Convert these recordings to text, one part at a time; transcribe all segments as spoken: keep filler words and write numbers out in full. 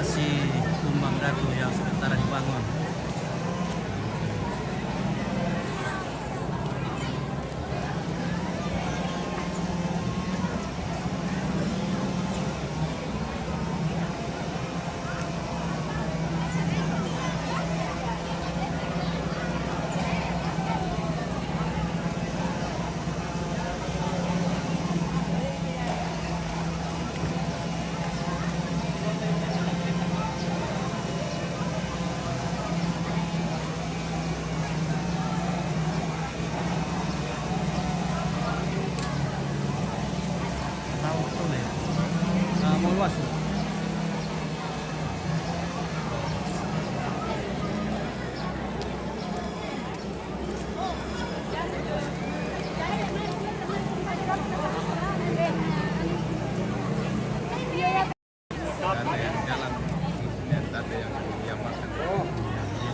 Si Kumbang Datu yang sementara dibangun.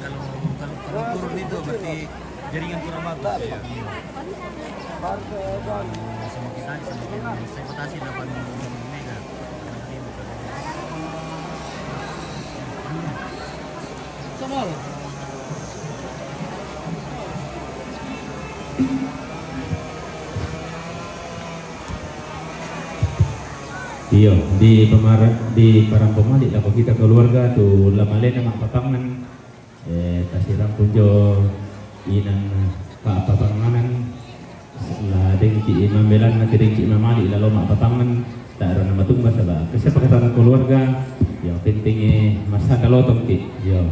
Kalau, kalau turun itu berarti jaringan kurang bagus. Iya. Semakin naik, semakin saya batasi delapan mega. Iyo, di pamara-, di parang pamali lako kita keluarga tu la malena mak papangan, eh, tasirang punjo inan ka papanganan, la dengki mambelan na dengki mamali lalo mak papangan, tak rana matumba saba. Kesiapa kata keluarga, yang penting, eh, masa kalotong ki, iyo.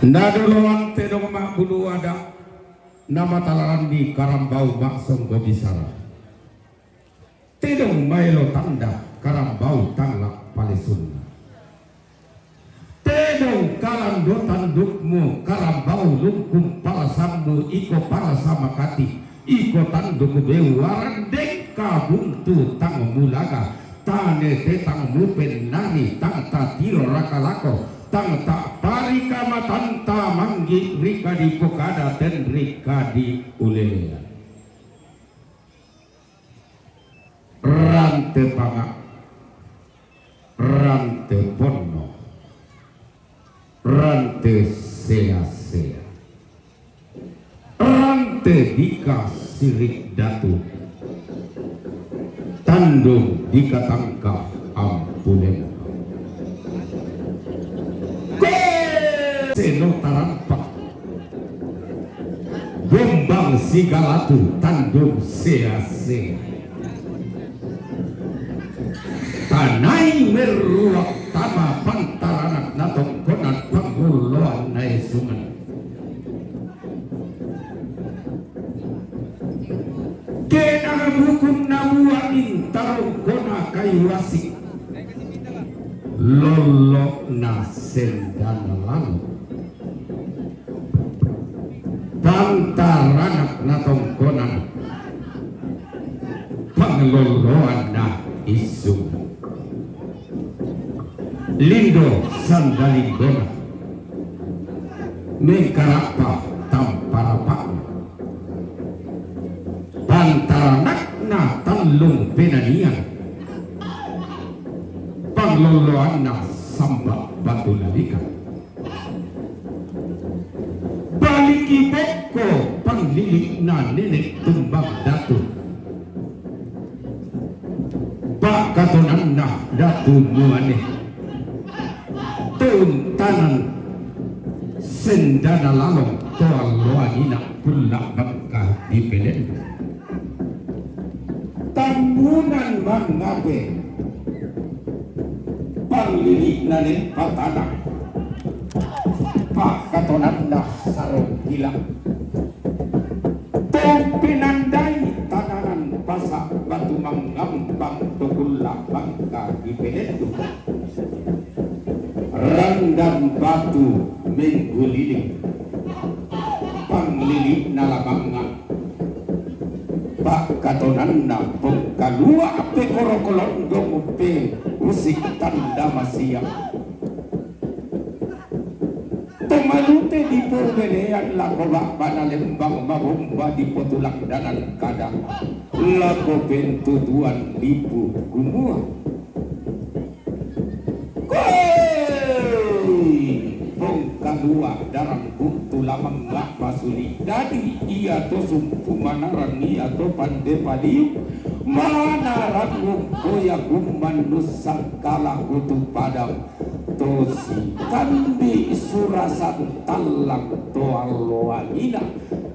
Nda doloan te dong mak bulu ada, na matalaran di karambau mak songgo bisara. Te dong maelo tanda karambau tangla palesunna. Te dong kalando tandukmu karambau lungkung palasammu iko palasa makati. Iko tanduk bewaran dengka buntu tang mulaga, tane tetang mupen nari tang tatiro rakalako, tang tak parika matanta manggi rika di pokada ten rika di ulelean. Rante panga, rante ponno, rante sea-sea. Rante dika sirik datu, tandung dika tangka ampulem. Seno tarampak, gombang sigalatu tandung sea-sea. Tanai meruak tama pantaranak natongkonan panggulloan naisungan. Kenang bukun nabuat intarongkona kayu asik. Lollo na sendana lalu. Pantaranak natongkonan pangloloanna isung. Lindo sandalindona mengkarapa tamparapakna. Pantaranakna tallung penanian pangloloanna samba batu lalikan. Baliki bokko panglilikna nenek tumbang datu. Pakatonanna datu muane. Tuntanan sendana lalong toa loangina kulla bangka di pelen. Tambunan mangape panglilikna nen patanak. Pakatonanna sarong kilang. Tong pinandai tananan pasa batu manggampang tukul labangka di pelendu. Randan batu mengguliling. Panglilikna labangan. Pakatonanna pengkalua pe korokolondong pe usik tanda masiang. Tomalute di purwelean lako ba'bana lembang mabomba di potulak danan kadang. Lako pentutuan lipu gumua. Koi! Bongkalua darang buntu lamang lak masuli. Dadi ia to sumpu manarang ia to pande padiu. Manarang umpoya gumman nusa kalaku tu padang. Tosi kambi surasan tallang to alloangina.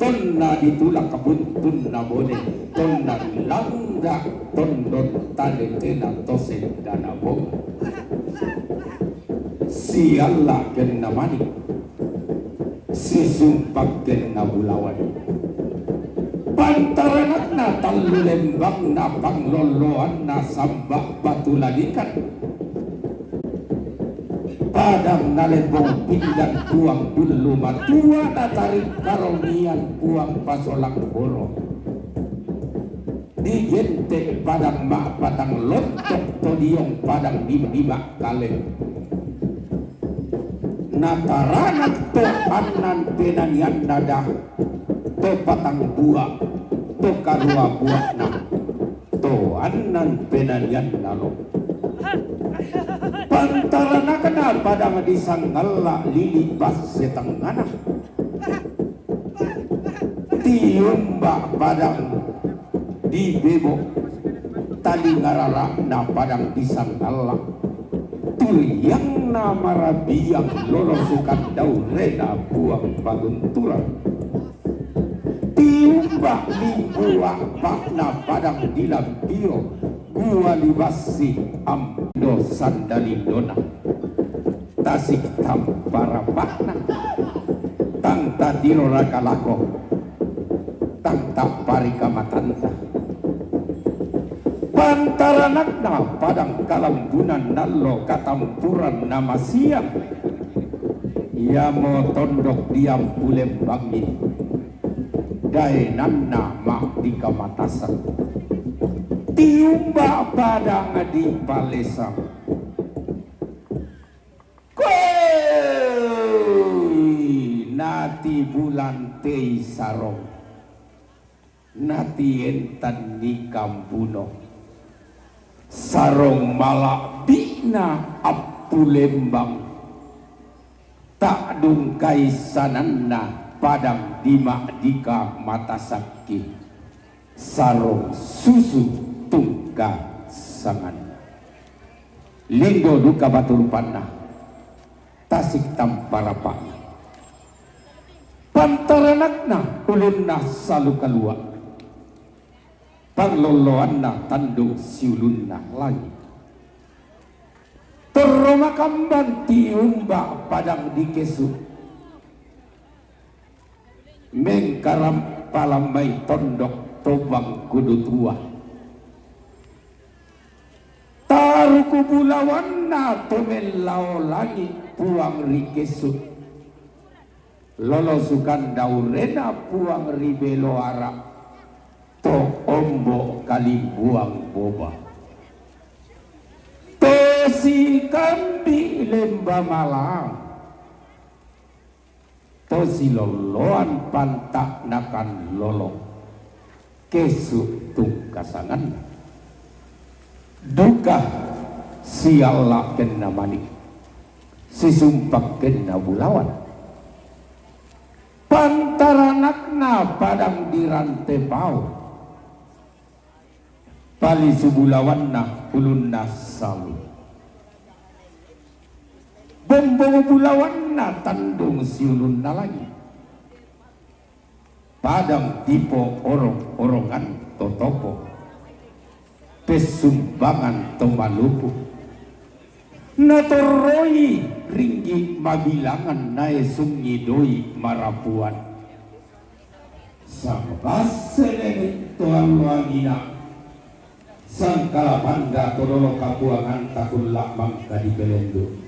Tonna ditulak buntunna bone, tonna dilangga tondon tadetena to sendana bonga. Sialla kenna manik, sisumpak kenna bulawan. Pantaranakna tallu lembangna panglolloanna samba batu lalikan. Padang nalebong pindan puang dullu matua natarik karomian puang pasolang boro. Digente padang ma patang lontok to diong padang dima kale. Nataranak to annan penanianna da to patang bua to karua buana. To annan penanianna lo. Pantaranakna padang disangalla lili basse tengngana. Tiumba padang dibebo tali ngararana padang disangalla. Turiangna marabiang lolo sukandau rena buang pagunturan. Tiumba limbua pakna padang dilampio, gua libassi amdo sandalindona. Tasik tamparapakna. Tang tatiro raka lako. Tang tappari kamatanta. Pantaranakna padang kalambunan nallo katampuran namasiang. Iamo tondok diampu lembangi. Daenanna ma dikamatasang. Tiumba padang dipalesang. Koi nati bulan tei sarong. Nati entan ni kambuno. Sarong malabina appu lembang. Ta'dungkai sananna padang di ma'dika matasakki. Sarong susu tungka sanganna. Lindo duka batu rupanna. Tasik tamparapa'na. Pantaranakna ulunna salu kalua. Panglolloanna tandung siulunna langi. Torro makamban tiumba padang dikesu. Mengkaram palammai tondok tobang kudu tua. Taruku bulawanna to mellao langi puang ri kesu. Lolo sukandau rena puang ri belo ara to ombo kalimbuang boba. To sikambi lemba malang. To silolloan panta'nakan lolo. Kesu tungkasangan. Duka sialla kenna manik. Sisumpak kenna bulawan. Pantaranakna padang di rante pao. Palisu bulawanna ulunna salu. Bombong bulawanna tandung siulunna langi. Padang tipo orong-orongan totopo. Pessumbangan to malupu. Natorroi ringgi mabilangan naesungngi doi marapuan. Sangbasse nene to alloangina. Sangkala panda to dolo kapuanganta kulla mangka dipelendu.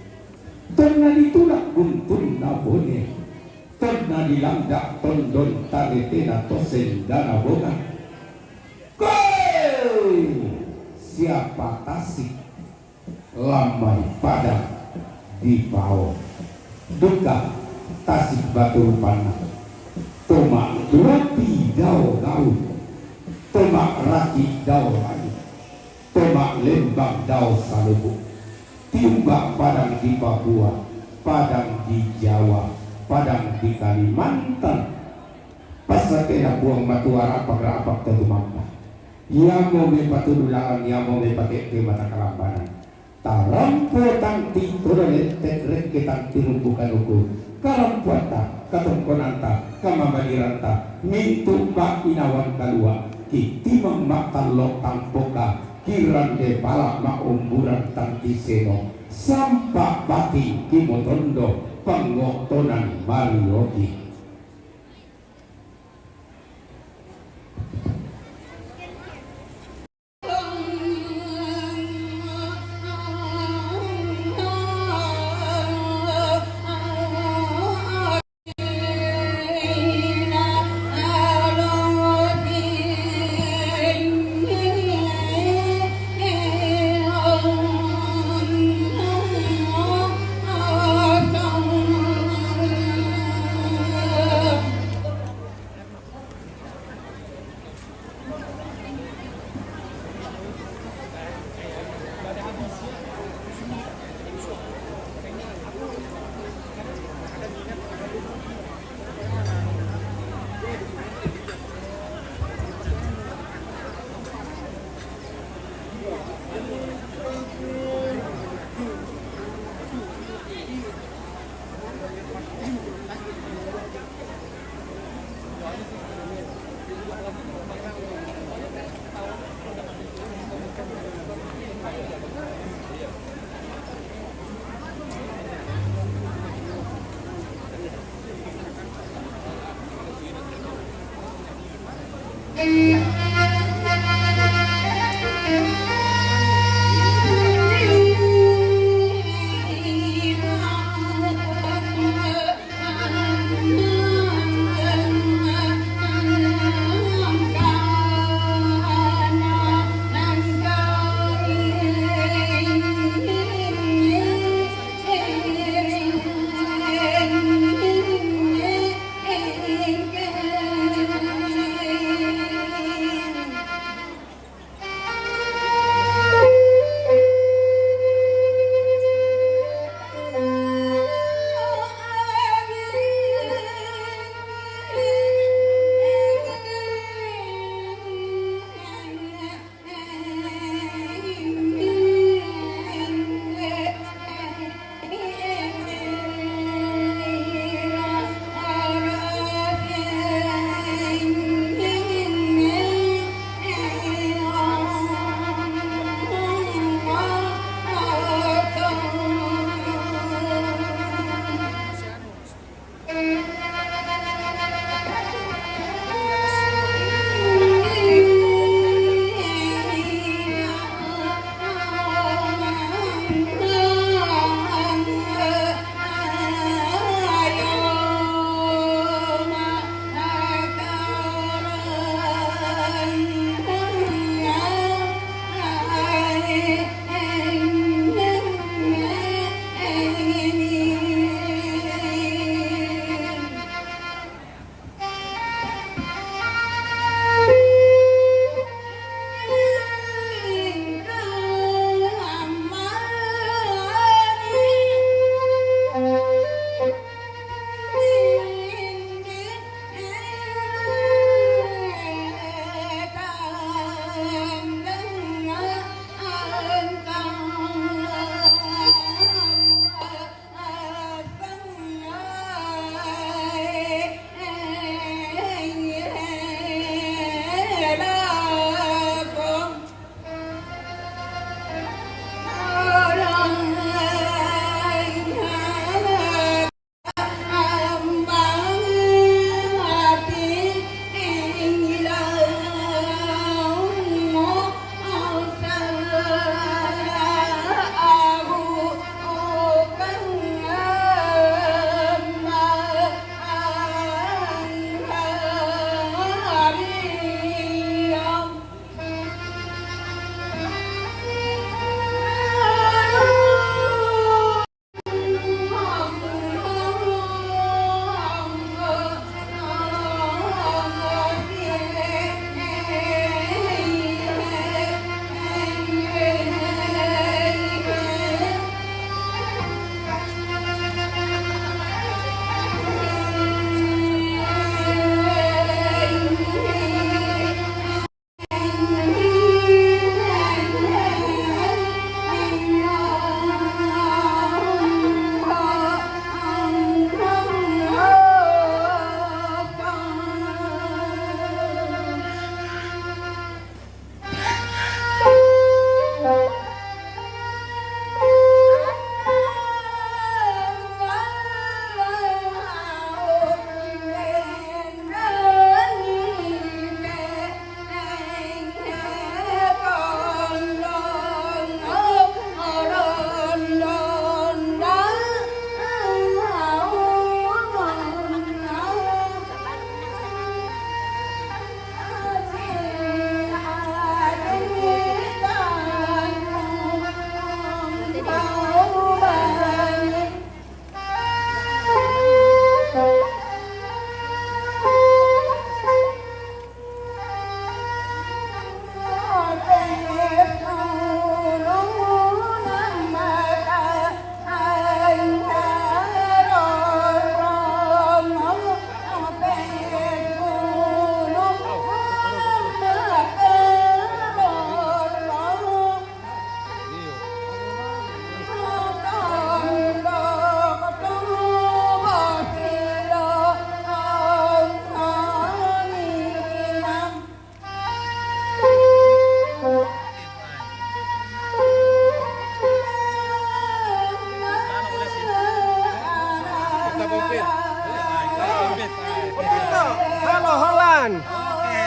Tonna ditulak buntunna bone. Tonna dilangga tondon taretena to sendana bonga. Koi! Siapa tasik? Lammai padang di pao. Duka tasik batu rupanna. Toma duapi dao gaul. Tomak Raki dao Rani, tomak Lembang dao Saluhuk, timbak Padang di Papua, Padang di Jawa, Padang di Kalimantan. Pasakena Puang Matua rapak-rapak tatu mampa. Yamo me patudu lalan, yamo me pakekke mata kalambanan. Tarampo tang titoda lettek rekke tang tirumbukan uku. Karampuanta, katongkonanta, kamamaniranta, mintu pa inawan kalua, kitimang matallo tang poka, kirande pala maumburan tang tiseno, sampa bati kimotondo, pangotonan marioki.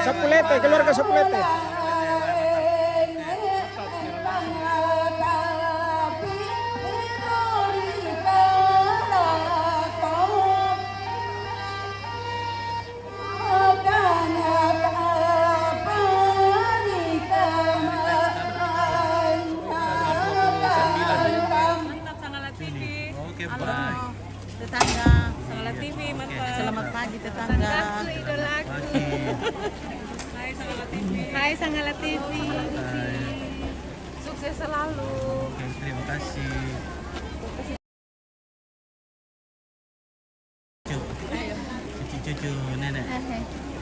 Sapulete, keluarga Sapulete. Mantap, Sangala T V. Oke, halo, bye. Tetangga. Sangala T V, mantap. Selamat pagi, tetangga. Tetanggaku, idolaku. Hai, Sangala T V. Hai, Sangala T V. Hai. Sukses selalu. Oke, terima kasih. Cucu, cucu-cucu nenek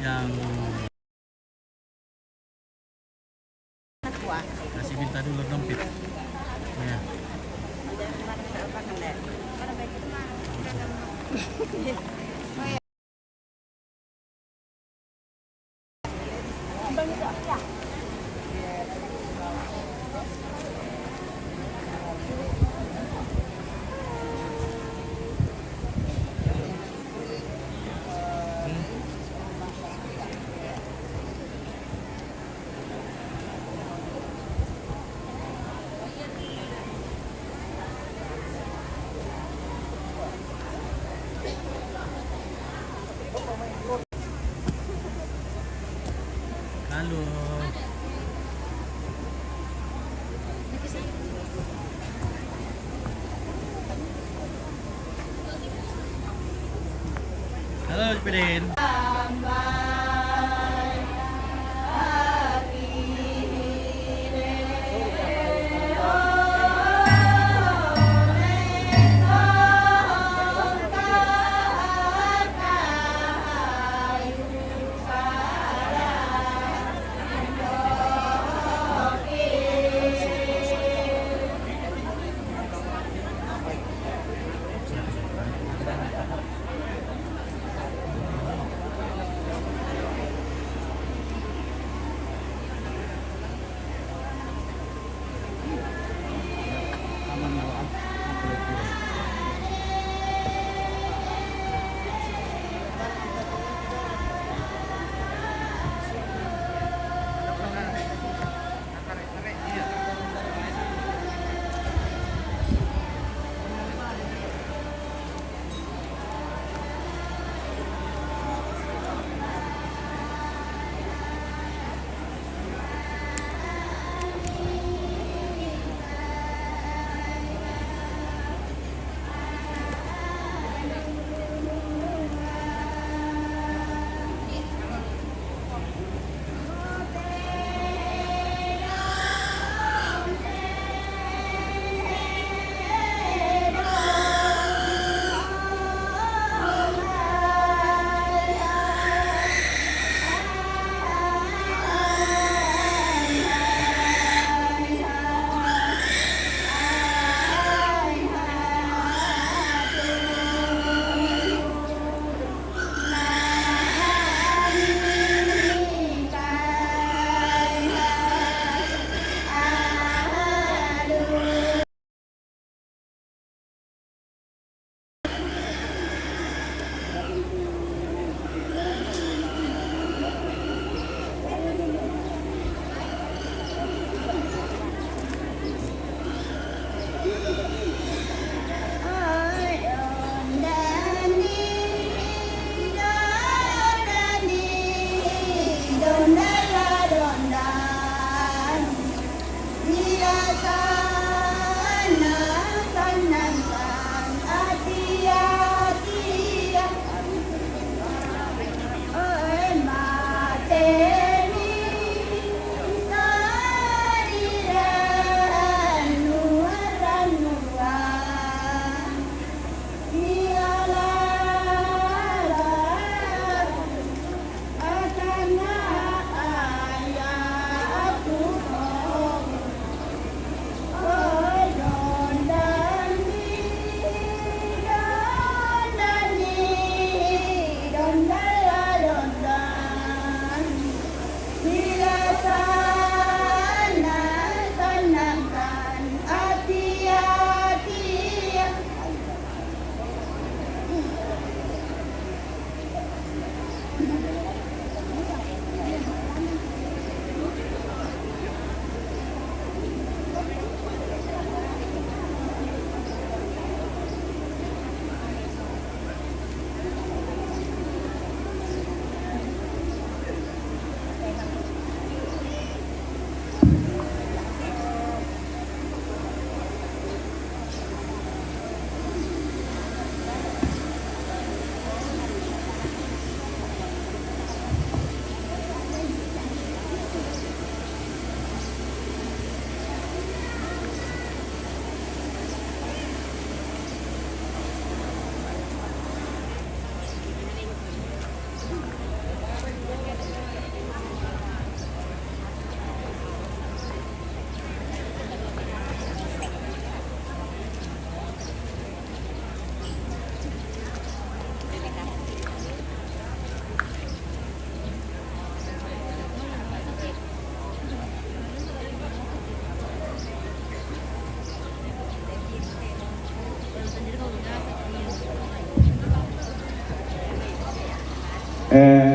yang kasih minta dulu dompet. Ya. Halo. Halo, Pidin.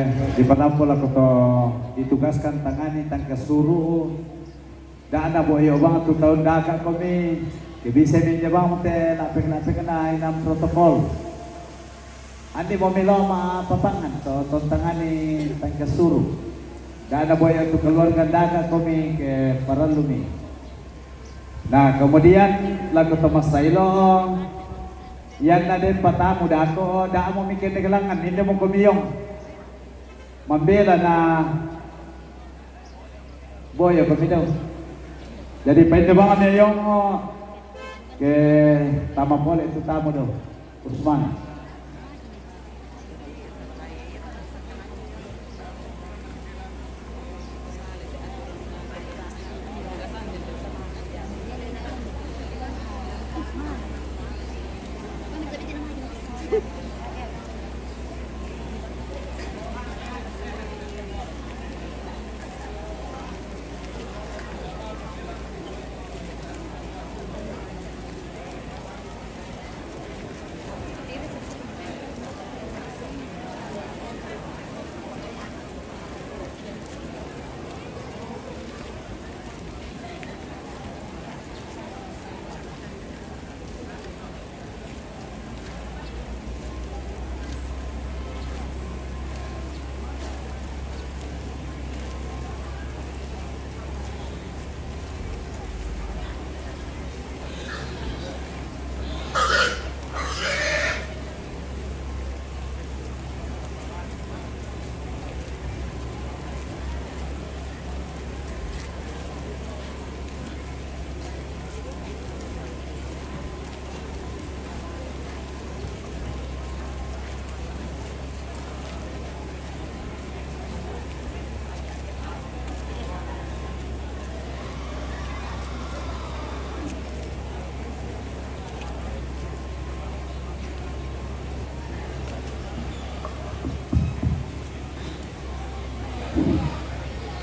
Di padampu lako to ditugaskan tangani tangkas suru. Da'a na boyo bang tu taun daka komi. Ke bisa mi ja bang te lapek-lapek na inang protokol. Andi mo milo ma papangan to, to tangani tangkas suru. Da'a na boyo tu keluarga daka komi ke parallu mi. Nah, kemudian lako to masailo, yan na den patamu dako, da'a mo mi kene gelangan, inde mo komi yong. Mambela na boyo komi dau. Jadi painde bang mi yong, ke tama pole tu tamu dau. Usman.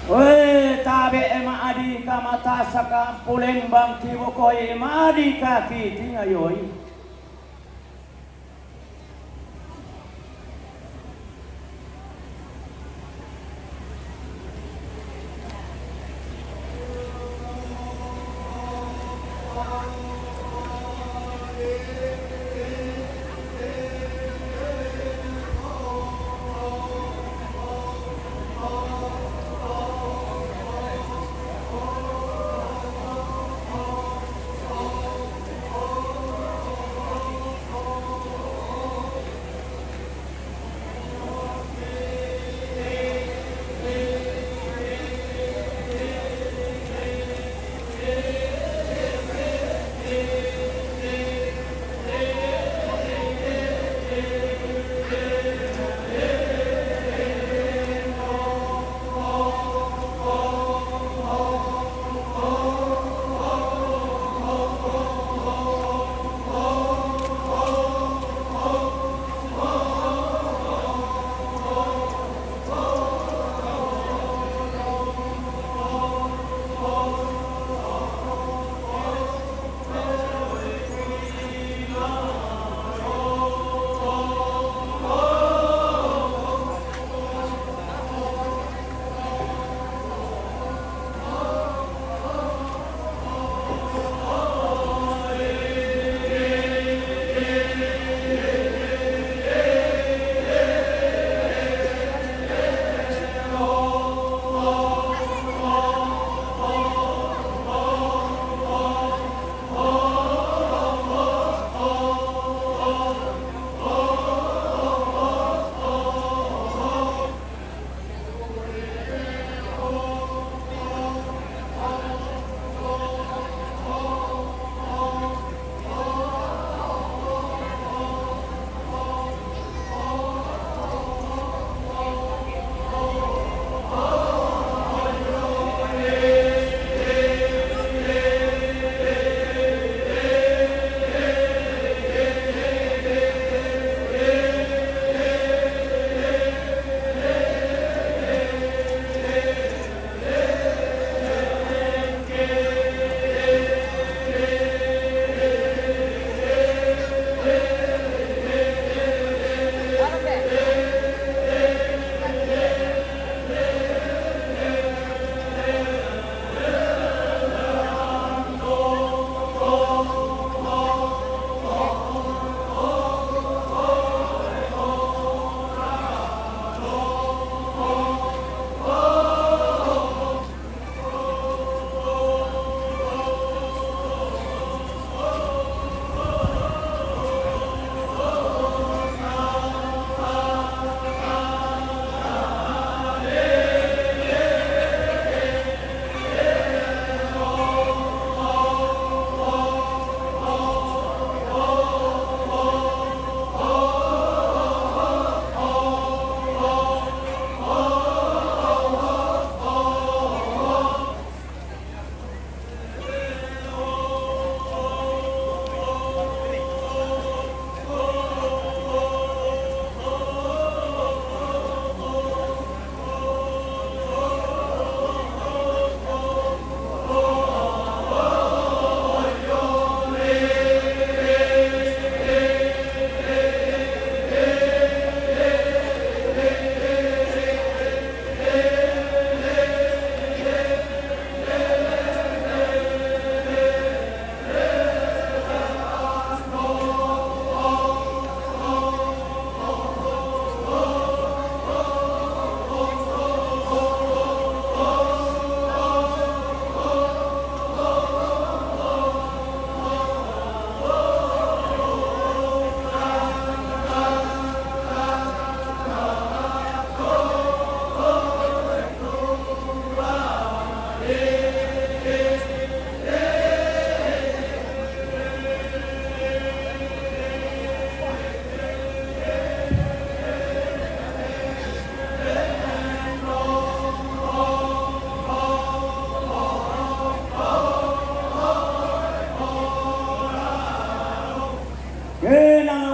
Oe, tabe e ma adi ka matasaka puleng bang kibokoi ma adi ka kitingayoi.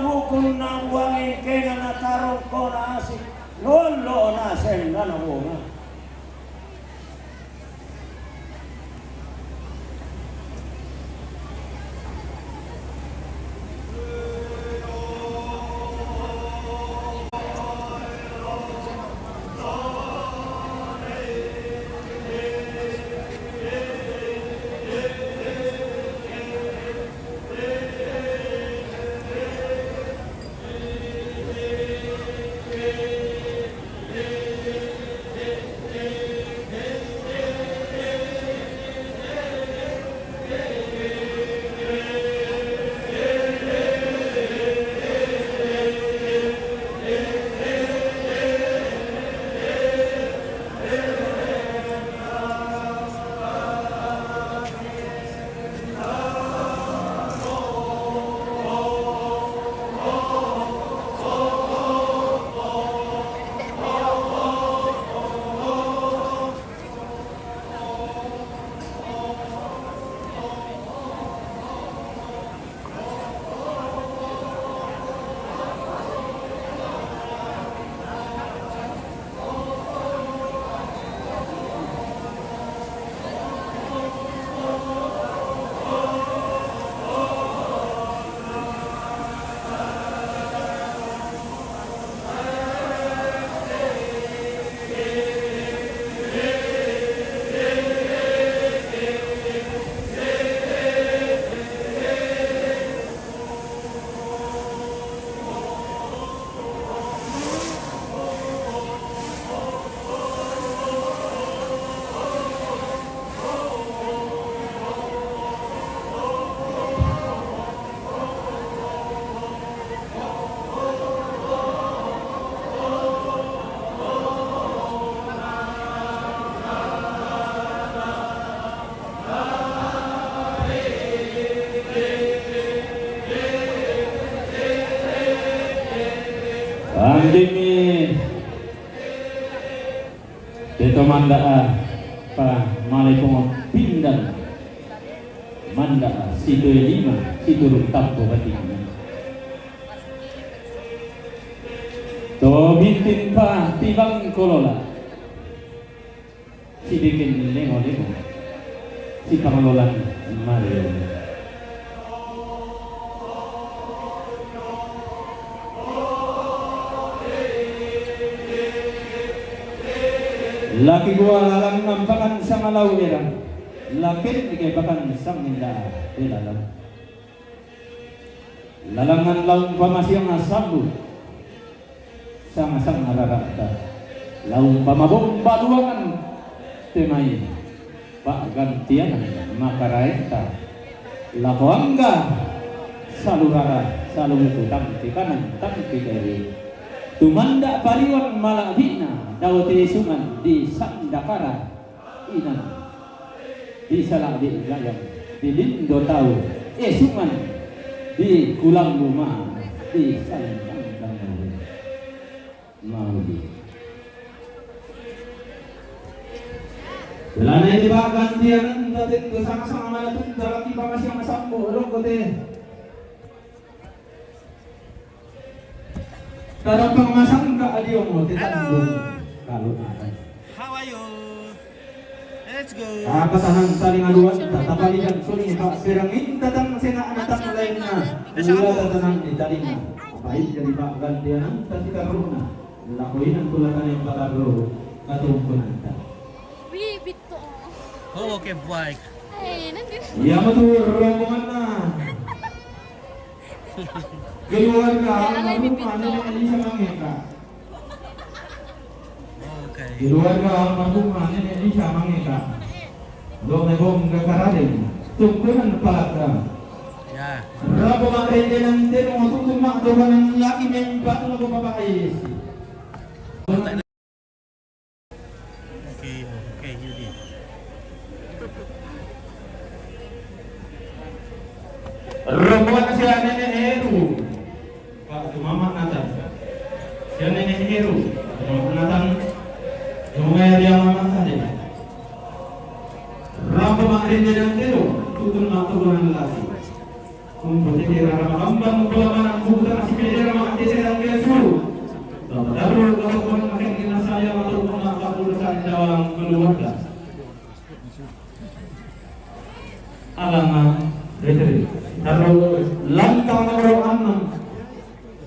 Bukun na buangin kena na tarong ko na asik, lolo na sem na na bunga. Pandemi teto manda'a pa malepongo pindang manda'a sitoe lima siturung tampo batikna. To bintin pa tibang kolola. Sidikin lemo-lemo si pangalolan Mario. Laki gua lalang nampakan sangalau era, lakin di kepakan sanginda di lalang. Lalangan laung pamasiang sambu, sanga-sanga rara'ta. Laung pamabomba luangan temai, pa'gantianan makaraenta. Lako angga, salurara, saluhuku tangki kanan, tangki kiri. Tumanda pariwan mala'bi'na, dao te sungan di sandakara. Inan, di sala'bi gayang, di lindo tau, e sungan, di kulang luma, di salintang mauli. Mauli. Lanai di pa'gantiananta tentu sanga-sanga manatunta laki pamasiang sambu, rokko te. Tarampang masangka adiomo te tanggung. Kalau ada. How are you? Let's go. Apa tanang saling aduan, tatapalian suni pa perangin tatang sena anatang lainna. Ula tatanang di talinga. Apa ini jadi pa'gantiananta sitarruna. Lakoinan kula tane yang patarru katungkunanta. Wih, bitto. Oh, oke, baik. Eh, nanti. Iya, betul rombonganna. Keluarga almarhumah Nenek Lisa Mangeka. Oke. Keluarga almarhumah Nenek Lisa Mangeka. Lo mebong gakaradeng, tungkunan palakka. Ya. Rapo ma'rendenan tenu matuntun ma'tobanan laki mempatu lako Bapak Isi. Oke, oke, Yudi. Rombongan sia Nenek Heru, Pak Tumama Nathan. Sia Nenek Heru, Pak Tumama Nathan. Jomaya dia mama tadi. Rampa mak rende dan telo, tutun mak turunan lagi. Kumpul tete rara makamban, kumpul mana kumpul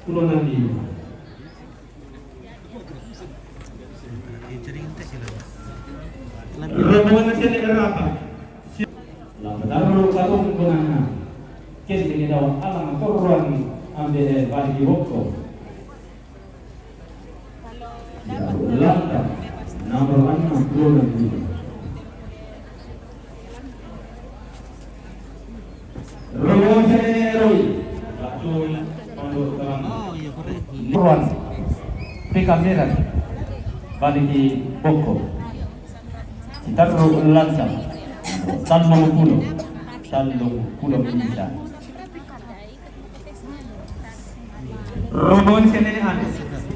Rombongan na sene rapa. Lampa tarru katongkonanna. Kende dawa alang torroan ambe bali di bokko. Lanta nomor enam puluh enam. Rombongan sene Eroi. Batu Pondok Terang. Ruan. P K Medan. Bali di bokko. Sitarru lanta. Tallung pulo. Tallung pulo misa. Rombongan sene Nene Ade.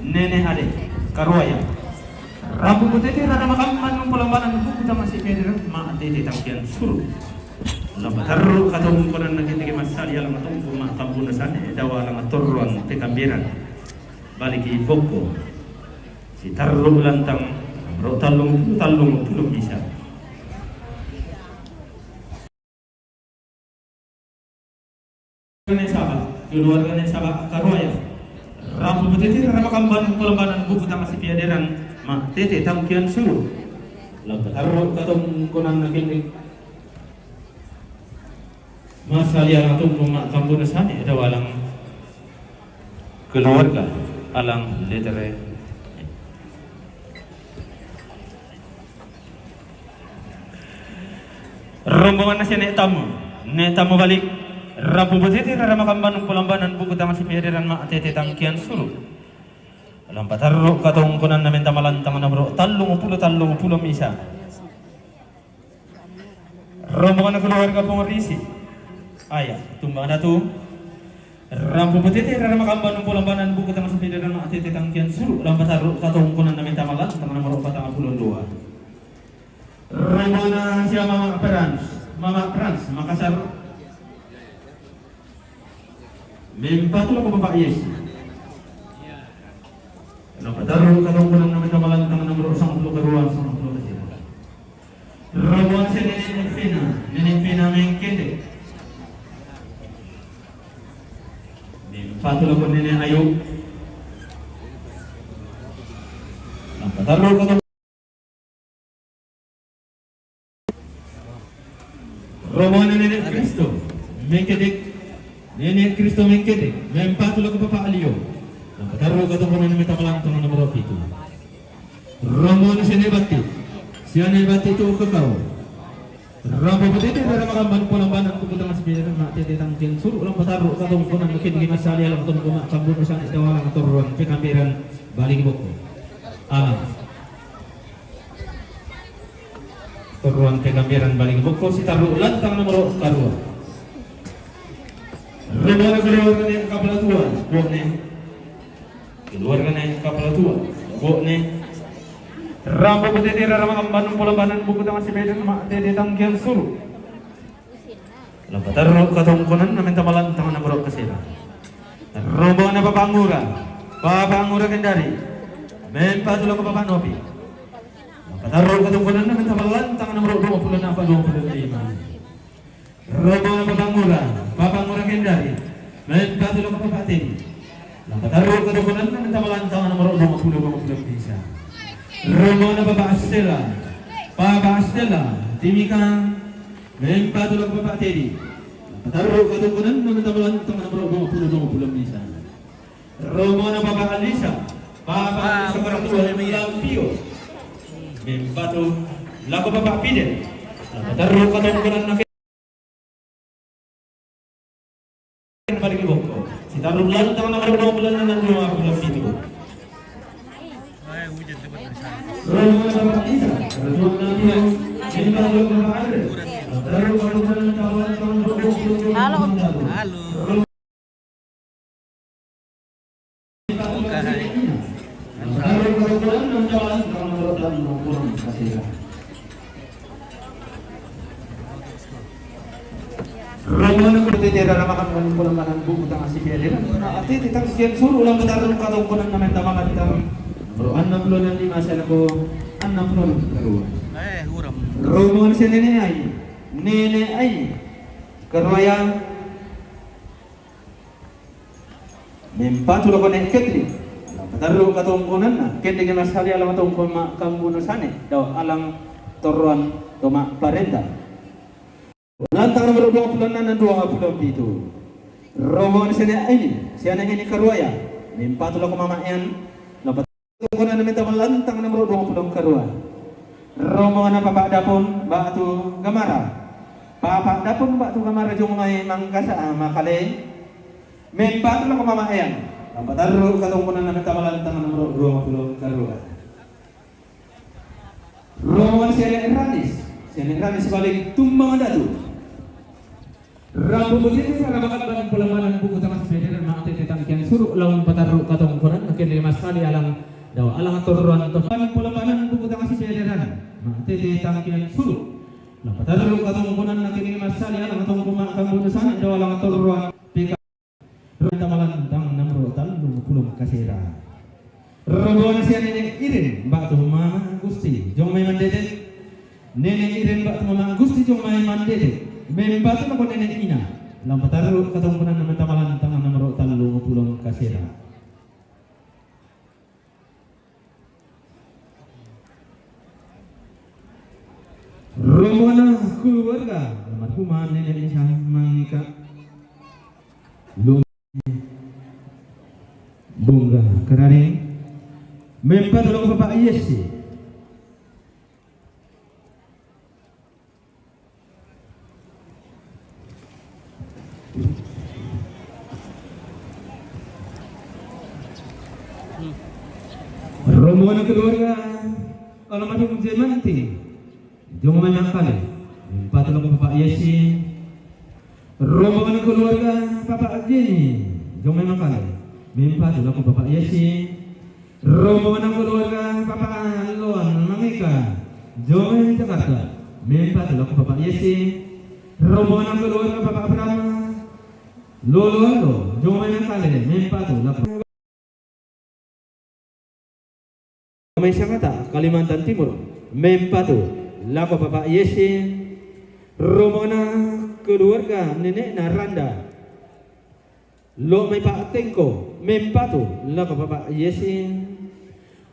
Nene Ade. Karuaya. Rambu butete rara makamban polombanan buku tama si Pedro ma tete tangkian suru. Lampa tarru katongkonanna kende massali alang tongko ma kampuna sane dawa alang torroan P K Medan. Bali di bokko. Sitarru lantang. Ro tallung tallung pulo misa. Keluargane Saba, keluargane Saba Karuaya. Rambu butete rara makamban polombanan buku tama si Piaderan ma tete tangkian suru. Lampa tarru katongkonanna kende. Massali alang tongko ma kampuna sane dawa alang keluarga alang letere. Rombongan na sene Tamu. Ne Tamu balik. Rambu butete rara makamban polombanan buku tama si Piaderan ma tete tangkian suru. Lampa tarru katongkonanna menta malantang nomor tallung pulo tallung pulo misa. Rombongan keluarga Pongorisi. Aya, tumbang datu. Rambu butete rara makamban polombanan buku tama si Piaderan ma tete tangkian suru. Lampa tarru katongkonanna menta malantang nomor patang puluh dua. Rombongan sia Mama Frans, Mama Frans Makassar. Mempatu lako Bapak Yes. Lampa tarru katongkonanna menta malantang nomor sangpulo karua, sangpulo kasera. Rombongan sia Nene Vina, Nene Vina Mengkende. Mempatu lako Nene Ayu. Lampa tarru katong Rombongan Nene Kristo Mengkede. Nene Kristo Mengkede. Mempatu lako Papa Alio. Lampa tarru katongkonanna menta malantang nomor pitu. Rombongan sia Ne Batti. Sia Ne Batti tu kekau. Rambu butete rara makamban polombanan buku tama si Piaderan ma tete tangkian suru. Lampa tarru katongkonanna kende massali alang tongko ma kampuna sane dawa alang torroan P K Medan bali di bokko. Alang. Torroan P K Medan bali di bokko, sitarru lantang nomor karua. Rombongan keluargane Kapala Tua, Bone. Keluargane Kapala Tua, Bone. Rambu butete rara makamban polombanan buku tama si Medan ma tete tangkian suru. Lampa tarru katongkonanna menta malantang nomor kasera. Rombongan Papa Ngura. Papa Ngura Kendari. Mempatu lako Papa Nopi. Lampa tarru katongkonanna menta malantang nomor dua puluh enam, dua puluh lima. Rombongan Papa Ngura. Papa Ngura Kendari. Mempatu lako Papa Tedi. Lampa tarru katongkonanna menta malantang nomor dua puluh, dua puluh misa. Rombongan Papa Astela. Papa Astela. Timika. Mempatu lako Papa Tedi. Lampa tarru katongkonanna menta malantang nomor dua puluh, dua puluh misa. Rombongan Papa Alisa. Papa Alisa Karatua Lampio. Mempatu lako Papa Pide. Lampa tarru katongkonanna bali di bokko. Sitarru lantang nomor dua puluh enam, dua puluh pitu. Halo. Halo. Rombongan keluarga tete rara makamban polombanan buku tama si Piaderan ma tete tangkian suru. Lampa tarru katongkonanna menta malantang nomor enam puluh enam, lima, saya lako enam puluh enam karua. Rombongan sia Nene Ai. Nene Ai. Karuaya. Mempatu lako ne Ketri. Alang patarru katongkonanna, kendege massali alang tongkon ma kambuno sane, dao alang torroan to ma parenta. Lantang nomor dua puluh enam dan dua puluh pitu. Rombongan siane Aini, siane Aini Karuaya. Mempatu lako mama Ean, alang patarru katongkonanna menta ma lantang nomor dua puluh karua. Rombongan Papa Dapon batu Gamara. Papa Dapon batu Gamara jong mai Mangkasa, ah, makale. Mempatu lako mama Ean. Alang patarru katongkonanna menta ma lantang nomor dua puluh karua. Rombongan siane Ranis, siane Ranis balik Tumbangan Datu. Rambu butiti rara makan ban pelepanan buku tangkas pederan ma tete tangkian suru lawan patarru katongkonanna, kendege massali alang dao alang torroan to ban pelepanan buku tangkas pederan ma tete tangkian suru. Alang patarru katongkonanna, kendege massali alang tongkon ma kambuno sane, dao alang torroan peka. Ranta ma lantang nomor tallung pulong kasera. Rombongan sian Nene Irin batu mama Gusti jong mai mandede. Nene Irin batu mama Gusti jong mai mandede. Mempatu lako Nene Ina. Alang patarru katongkonanna menta ma lantang nomor tallung pulong kasera. Rombongan keluarga almarhumah Nene Isa Mangika. Lu Bungga Kararing. Mempatu lako Papa Yesi. Rombongan keluarga almarhum Jemanti jong mai makale. Mempatu lako Papa Yesi. Rombongan keluarga Papa Jeni jong mai makale. Mempatu lako Papa Yesi. Rombongan keluarga Papa Loan Mangika jong mai Jakarta. Mempatu lako Papa Yesi. Rombongan keluarga Papa Abraham Loloalo jong mai makale. Mempatu lako mai Sangatta, Kalimantan Timur. Mempatu lako Papa Yesi. Rombongan keluarga nenekna Randa. Lo mai Pak Tengko, mempatu lako Papa Yesi.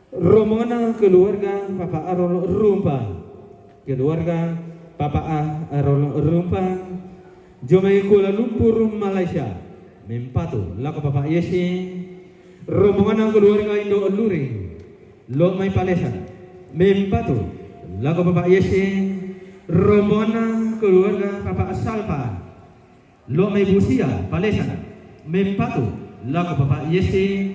Rombongan keluarga Papa Arol Rumpa. Keluarga Papa A-, Arol Rumpa jong mai Kuala Lumpur, Malaysia. Mempatu lako Papa Yesi. Rombongan keluarga Indo Luring. Lo mai Palesan. Mempatu lako Papa Yesi. Rombongan keluarga Papa Salpa. Lo mai Busia, Palesan. Mempatu lako Papa Yesi.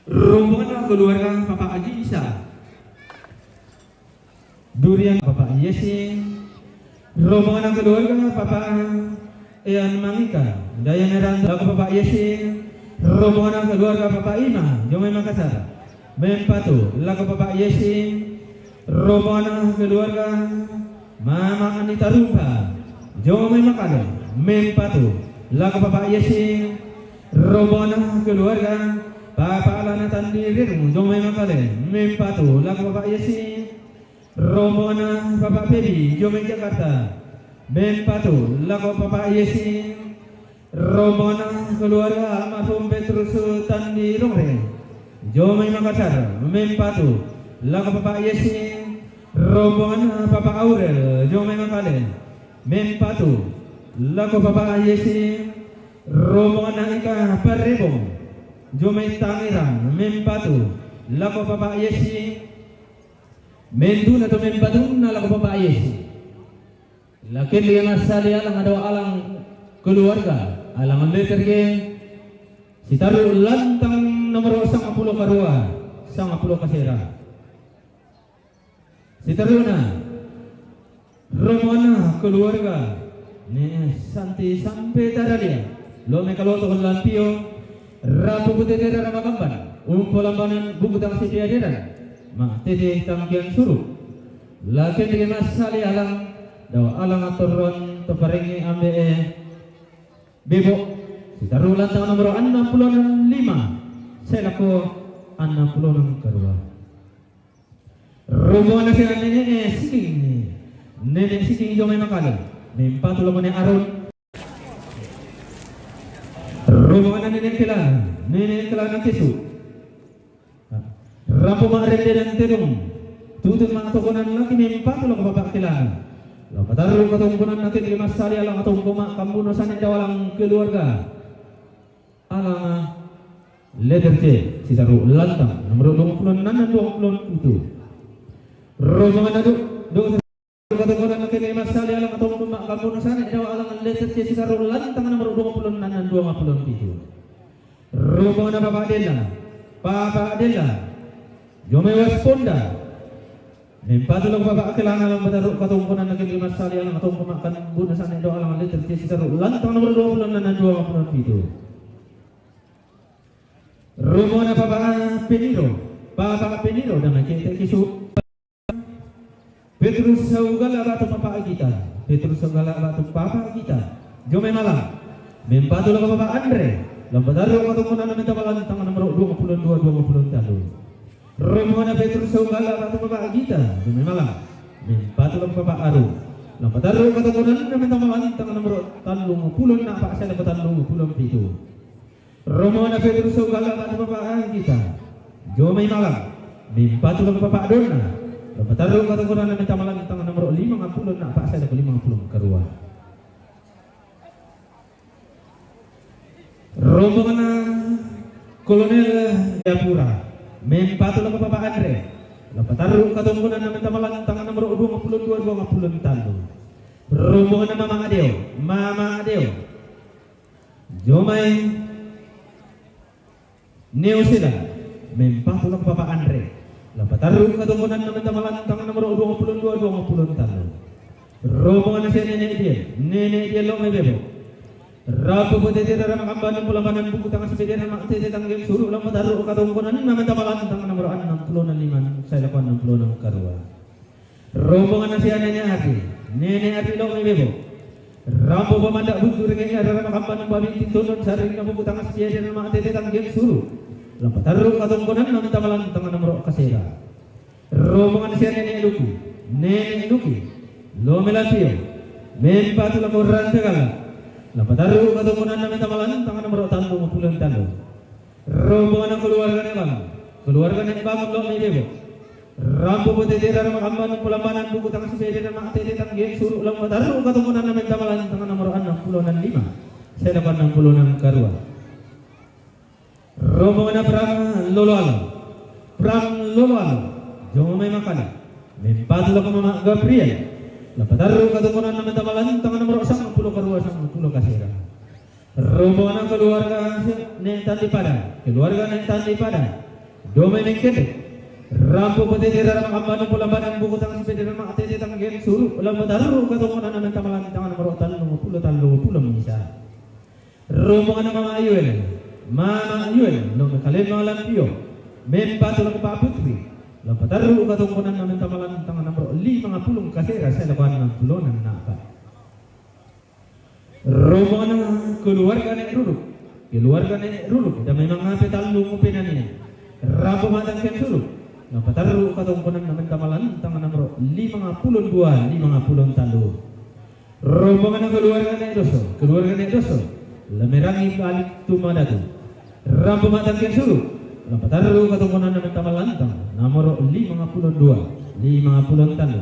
Rombongan keluarga Papa Aji Isa. Durian Papa Yesi. Rombongan keluarga Papa Ean Mangika. Dayan Eran lako Papa Yesi. Rombongan keluarga Papa Ima jong mai Makassar. Mempatu lako Papa Yesi. Rombongan keluarga Mama Anita Rumpa jong mai makale. Mempatu lako Papa Yesi. Rombongan keluarga Papa Alana Tandirir jong mai makale. Mempatu lako Papa Yesi. Rombongan Papa Pebi jong mai Jakarta. Mempatu lako Papa Yesi. Rombongan keluarga almarhum Petrus Tandirongre jong mai Makassar. Mempatu lako Papa Yesi. Rombongan Papa Aurel jong mai makale. Mempatu lako Papa Yesi. Rombongan Ika Parebong jong mai Tangerang. Mempatu lako Papa Yesi. Menduna to mempatuna lako Papa Yesi. Lakendege massali alang dao alang keluarga, alang letter G. Sitaru lantang nomor sangpulo karua, sangpulo kasera. Sitaruna, rombongan keluarga ni Santi sampe Taralia. Lo mai Kaloto Lampio, Rabu Butete Rara Makamban, Umpo Lambanan Buku Tangsi Piaderan, ma tete tangkian suru. Lakendege massali alang dao alang torroan to parengngi ambe e Bebo. Sitaru lantang nomor annang pulo lima, sae lako annang pulo karua. Rombongan sian Nene Siking. Nene Siking jong mai makale. Mempatu lako Nene Aron. Rombongan Nene' Kelana, Nene' Kelana Kesu. Rampo ma'rende dan tedong. Tutun ma'tokonan laki mempatu lako Papa' Kelana. Lao patarru' katongkonanna kende massali alang atongko ma'kambuno sane' dao alang keluarga. Alang letter C, sisaru lantang, nomor duangpulo ennan dan duangpulo pitu. Rombongan adu, do Katongkonan kene massali alang atongko ma'kambuno sane' dao alang letter C sisaru lantang nomor duangpulo ennan dan duangpulo pitu. Rombonganna Papa' Della, Papa' Della. Jomai Wasponda. Mempatu lako Papa' Kelana lao patarru' katongkonan kene massali alang atongko ma'kambuno sane' dao alang letter C sisaru lantang nomor duangpulo ennan dan duangpulo pitu. Rombonganna Papa' Peniro, Papa' Peniro, dama kete kisu. Petrus Saugala batu Papa' Gita. Petrus Saugala batu Papa' Gita. Jomai Malang. Mempatu lako Papa' Andre. Lao patarru' katongkonanna menta malantang nomor duangpulo dua, duangpulo tallu. Rombonganna Petrus Saugala batu Papa' Gita. Jomai Malang. Mempatu lako Papa' Aru. Lao patarru' katongkonanna menta malantang nomor tallungpulo enna'pa' sae lako tallungpulo pitu. Rombonganna Petrus Saugala batu Papa' Gita. Jomai Malang. Mempatu lako Papa' Donna. Lao patarru' katongkonanna menta malantang nomor limangpulo enna'pa' sae lako limangpulo karua. Rombonganna Kolonel Japura. Mempatu lako Papa' Andre. Lao patarru' katongkonanna menta malantang nomor duangpulo dua, duangpulo tallu. Rombonganna Mama Adeo, Mama Adeo. Jomai New Zealand, mempatu lako Papa' Andre. Lao patarru' katongkonanna menta malantang nomor duangpulo dua, duangpulo tallu. Rombonganna sia Nene' Diel, Nene' Diel lao mai Bebo. Rampo potete rara makamban pulambanan buku tangngasi pede rara ma'tete tanggen suru' lao patarru' katongkonanna menta malantang nomor annangpulo lima sae lako annangpulo karua. Rombonganna sia Nene' Ardi, Nene' Ardi lao mai Bebo. Rampo pamanda' buntu renge' rara makamban babinting tondon sarrinna buku tangngasi pede rara ma'tete tanggen suru'. Lao patarru' katongkonanna menta malantang nomor kasera. Rombonganna sia Nene' Luki, Nene' Luki. Lao mai Lampio. Mempatu lako Rantegala. Lao patarru' katongkonanna menta malantang nomor tallungpulo tallu. Rombonganna keluarga Ne' Bangun, keluarga Ne' Bangun lao mai Bebo. Rampo potete rara makamban pulambanan buku tangngasi pede rara ma'tete tanggen suru' lao patarru' katongkonanna menta malantang nomor annangpulo lima sae lako annangpulo karua. Rombonganna Prang Loloalo, Prang Loloalo. Jomai Makale. Mempatu lako Mama' Gabriel. Lao patarru' katongkonanna menta malantang nomor sangpulo karua, sangpulo kasera. Rombonganna keluarga Ne' Tandi Pada, keluarga Ne' Tandi Pada. Jomai Mengkendek. Rampo potete rara makamban pulambanan buku tangngasi pede rara ma'tete tanggen suru' lao patarru' katongkonanna menta malantang nomor tallungpulo, tallungpulo misa. Rombonganna Mama' Yuel, Mama' Yuel, lao mai Kalemma Lampio. Mempatu lako Papa' Putri. Lao patarru' katongkonanna menta malantang nomor limangpulo kasera sae lako annangpulo enna'pa'. Rombonganna keluarga Ne' Ruruk, keluarga Ne' Ruruk, dama mangape tallung penania. Rampo ma'tangken suru'. Lao patarru' katongkonanna menta malantang nomor limangpulo dua, limangpulo tallu. Rombonganna keluarga Ne' Doso, keluarga Ne' Doso. Lao mai Rangi Kali Tumadatu. Rampo ma'tangken suru'. Lao patarru' katongkonanna menta malantang nomor limangpulo dua, limangpulo tallu.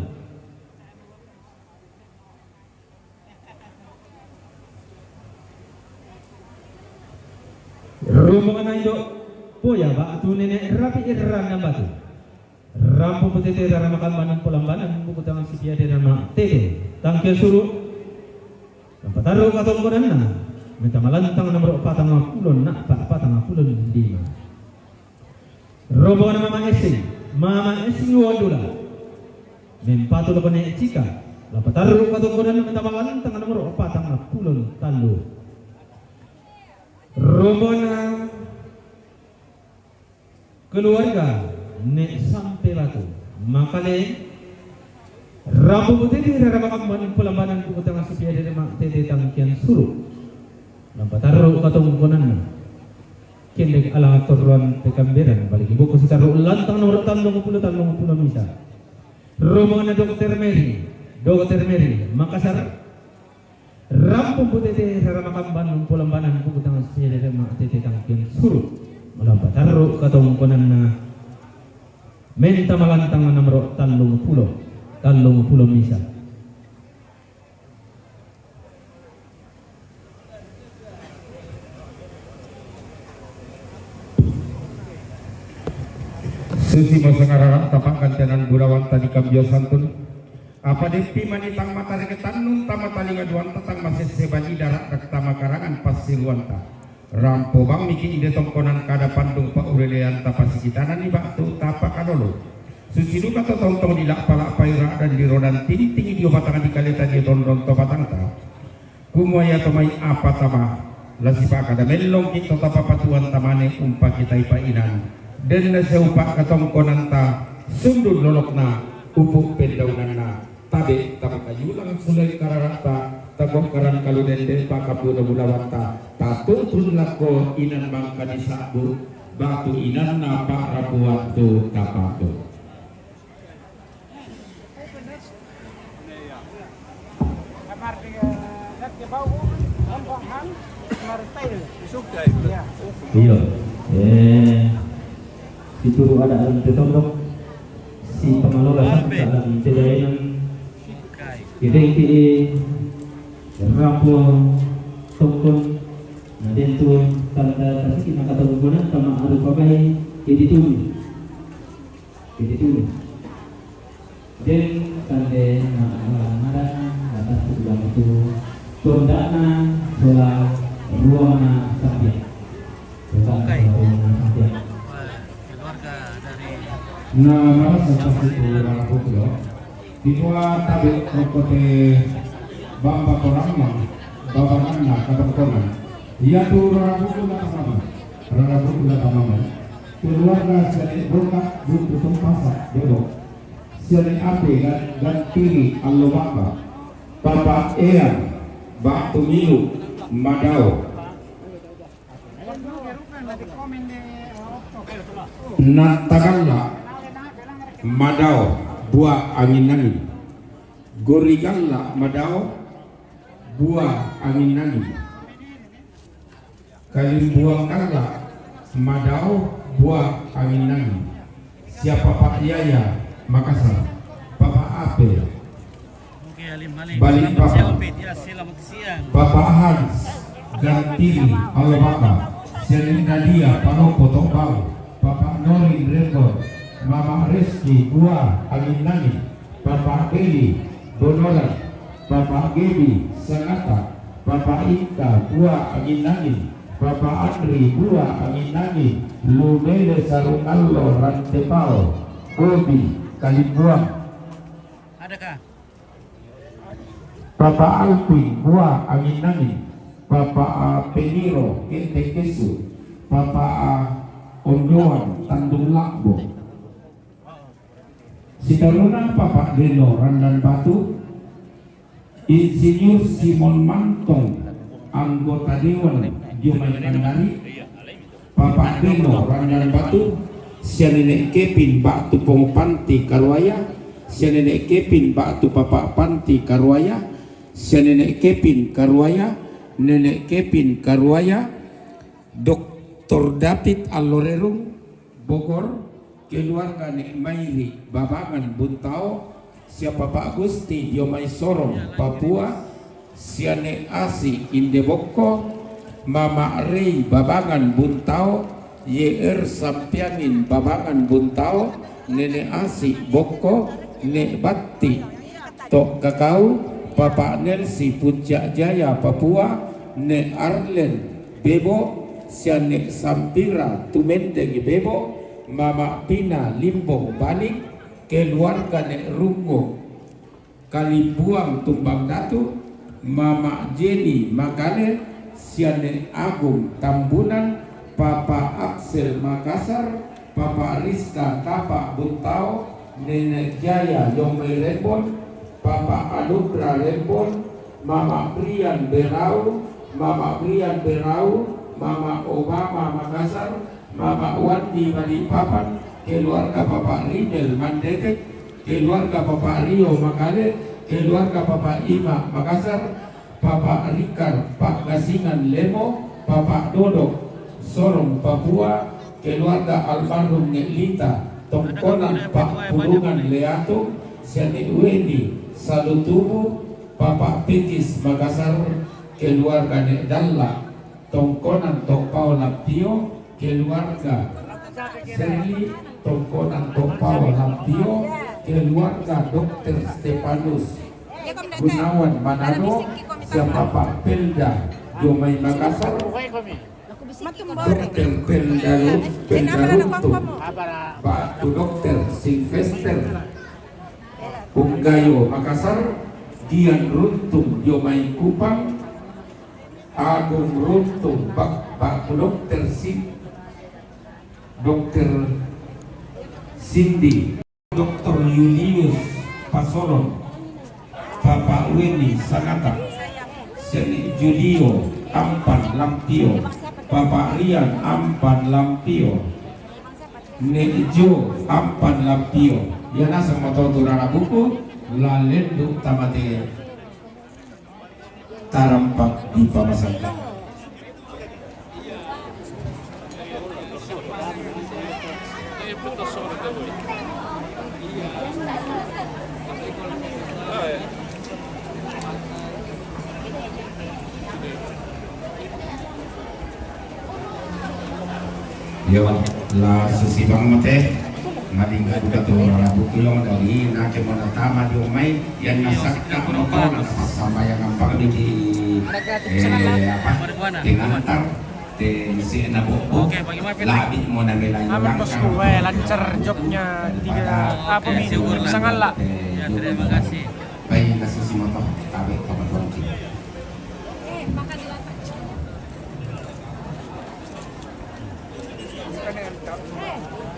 Rombonganna Indo' Poya batu Nene' Rapi Irrana batu. Rampo potete rara makamban pulambanan buku tangngasi pede rara ma'tete tanggen suru'. Lao patarru' katongkonanna menta malantang nomor patangpulo enna'pa', patangpulo lima. Rombonganna Mama' Essing, Mama' Essing Wandula. Mempatu lako Ne' Cika. Lao patarru' katongkonanna menta malantang nomor patangpulo tallu. Rombonganna keluarga Ne' Sampe batu. Makale. Rampo potete rara makamban pulambanan buku tangngasi pede rara ma'tete tangkian suru'. Lao patarru' katongkonanna. Kendek alang torroan Pekamberan, balik boko sisaru' lantang nomor tallungpulo, tallungpulo misa. Rombonganna Dokter Mary, Dokter Mary, Makassar. Rampo potete rara makamban pulambanan buku tangngasi Dere ma tete tangkin surut. Mula patarru katongkonanna. Menta malantang nomoro tallung pulo. Tallung pulo misa. Susi mo sangarara tapak kantenan gurawan tadi kambio santun. Apa depi manitang mata reketannun tama talinga duanta tang masesse bani darak tama karangan passiruanta. Rampo bang miki inde tongkonan kada pandung paurelean tapa sikitanani batu tapa kalolo. Susi duka to tongtong di lakpa-lakpai rak dan di rodan tinting dio batang di kaleta dio tondon to batangta. Kumua ia to mai apa tama, la sipakada mellong ki to tapa patuan tamane umpakitai painan. Den na seupa katongkonanta sundun lolokna upuk pendaunanna. Tabe tama kayulang sulai kararakta, tagok karan kalu dende pakapuna bulawanta, tatutun lako inan mangka disabut, batu inanna pak rapuan tu tapatu. Iyo. Eh, situru ada dalam tetondok si pengelola sampai dalam pedayangan. Kita iti rapo tongkon na dentu tanda kasih kita kata hubungan sama aru pakai jadi tumi. Jadi tumi. Den tande na marana atas sudah itu tondana sola ruangna sampian. Tondana sola ruangna sampian. Keluarga dari na marasa pasti tu orang putlo. Di mua tabe kote bamba koramang babanganna kabarkonan. Ia tu orang putlo na kamama. Orang putlo na kamama. Keluarga siane boka buku tumpasa debo. Siane ape dan, dan tiri allo bamba. Papa Eyang, batu milu, madao. Nattagalla madao, bua angin-angin. Gorigalla madao, bua angin-angin. Kalimbuang kalla madao, bua angin-angin. Sia Papa Yaya Makassar, Papa Ape Balikpapan, Papa Hans Gantiri Alobaka, Sianin Nadia Panopo Tokbau, Papa Norin Rembon, Mama Reski bua angin-angin. Papa Beli Bonoran, Papa Gebi Sangatta, Papa Inta bua angin-angin, Papa Andri bua angin-angin, Lumele Sarungallo Rantepao, Bobi Kalimbuang. Adakah? Papa Alpin bua angin-angin, Papa Peniro Kente Kesu, Papa Ondoan Tandung Lakbo. Sitaruna Papa Deno Randan Batu, Insinyur Simon Mantong, anggota dewan dio mai Kendari, Papa Deno Randan Batu, sia Nenek Kepin Batu Pong Panti Karuaya, sia Nenek Kepin Batu Papa Panti Karuaya, sia Nenek Kepin Karuaya, Nenek Kepin Karuaya, Doktor David Allorerung, Bogor, keluarga Nek Mairi Babangan Buntao, sia Papa Gusti dio mai Sorong, Papua, sia Nek Asi Inde Bokko, Mama Rei Babangan Buntao, Y R Sampiangin Babangan Buntao, Nenek Asi Bokko, Nek Batti Tok Kakau, Papa Nelsi Puncak Jaya Papua, Nek Arlen Bebo, sia Nek Sampira Tumendeng Bebo, Mama Pina Limbong Bani, keluarga Nek Rungo Kalimbuang Tumbang Datu, Mama Jenny Makane, sia Nek Agung Tambunan, Papa Axel Makassar, Papa Rizka Tapa Buntao, Nenek Jaya Yomai Rembon, Papa Anugrah Rembon, Mama Brian Berau, Mama Brian Berau, Mama Obama Makassar, Mama Wandi Balikpapan, keluarga Papa Rinel Mandetek, keluarga Papa Rio Makale, keluarga Papa Ima Makassar, Papa Rikar Pak Gasingan Lemo, Papa Dodok, Sorong, Papua, keluarga almarhum Nek Lita, tongkonan Pak Pulungan Leatung, sia Nek Weni, Salutubu, Papa Pekis, Makassar, keluarga Nek Dalla, tongkonan Tokpao Lampio, keluarga Serli, tongkonan Tokpao Lampio, keluarga Dokter Stefanus Gunawan Manado, sia Papa Pelda, dio mai Makassar, Dokter Pelda Ru-, Pelda Runtung, Pak Dokter Silvester Punggayo Makassar, Dian Runtung dio mai Kupang, Agung Runtung, Pak, Pak Dokter Si-, Dokter Sindi, Dokter Julius Pasolon, Papa Weni Sanata, sia Nek Julio Ampan Lampio, Papa Rian Ampan Lampio, Nek Jo Ampan Lampio. Ia nasang ma to tu rara buku, la lendu tama te tarampak di pamasangka. Iyo, la susi bang mate. Madingka duka tu rara buku iyo dari nake mo natama dio mai, ia nasakka mo to, na passambayang ampang di, eh, apa, pengantar, te isi na bobo. Oke, bagaimana, Pit? Labi mo na melai. Amin, bosku, weh, lancar jobnya tiga, apa, mi, sangat lah. Ya, terima kasih. Baik, na susi mo to, tabe, teman-teman.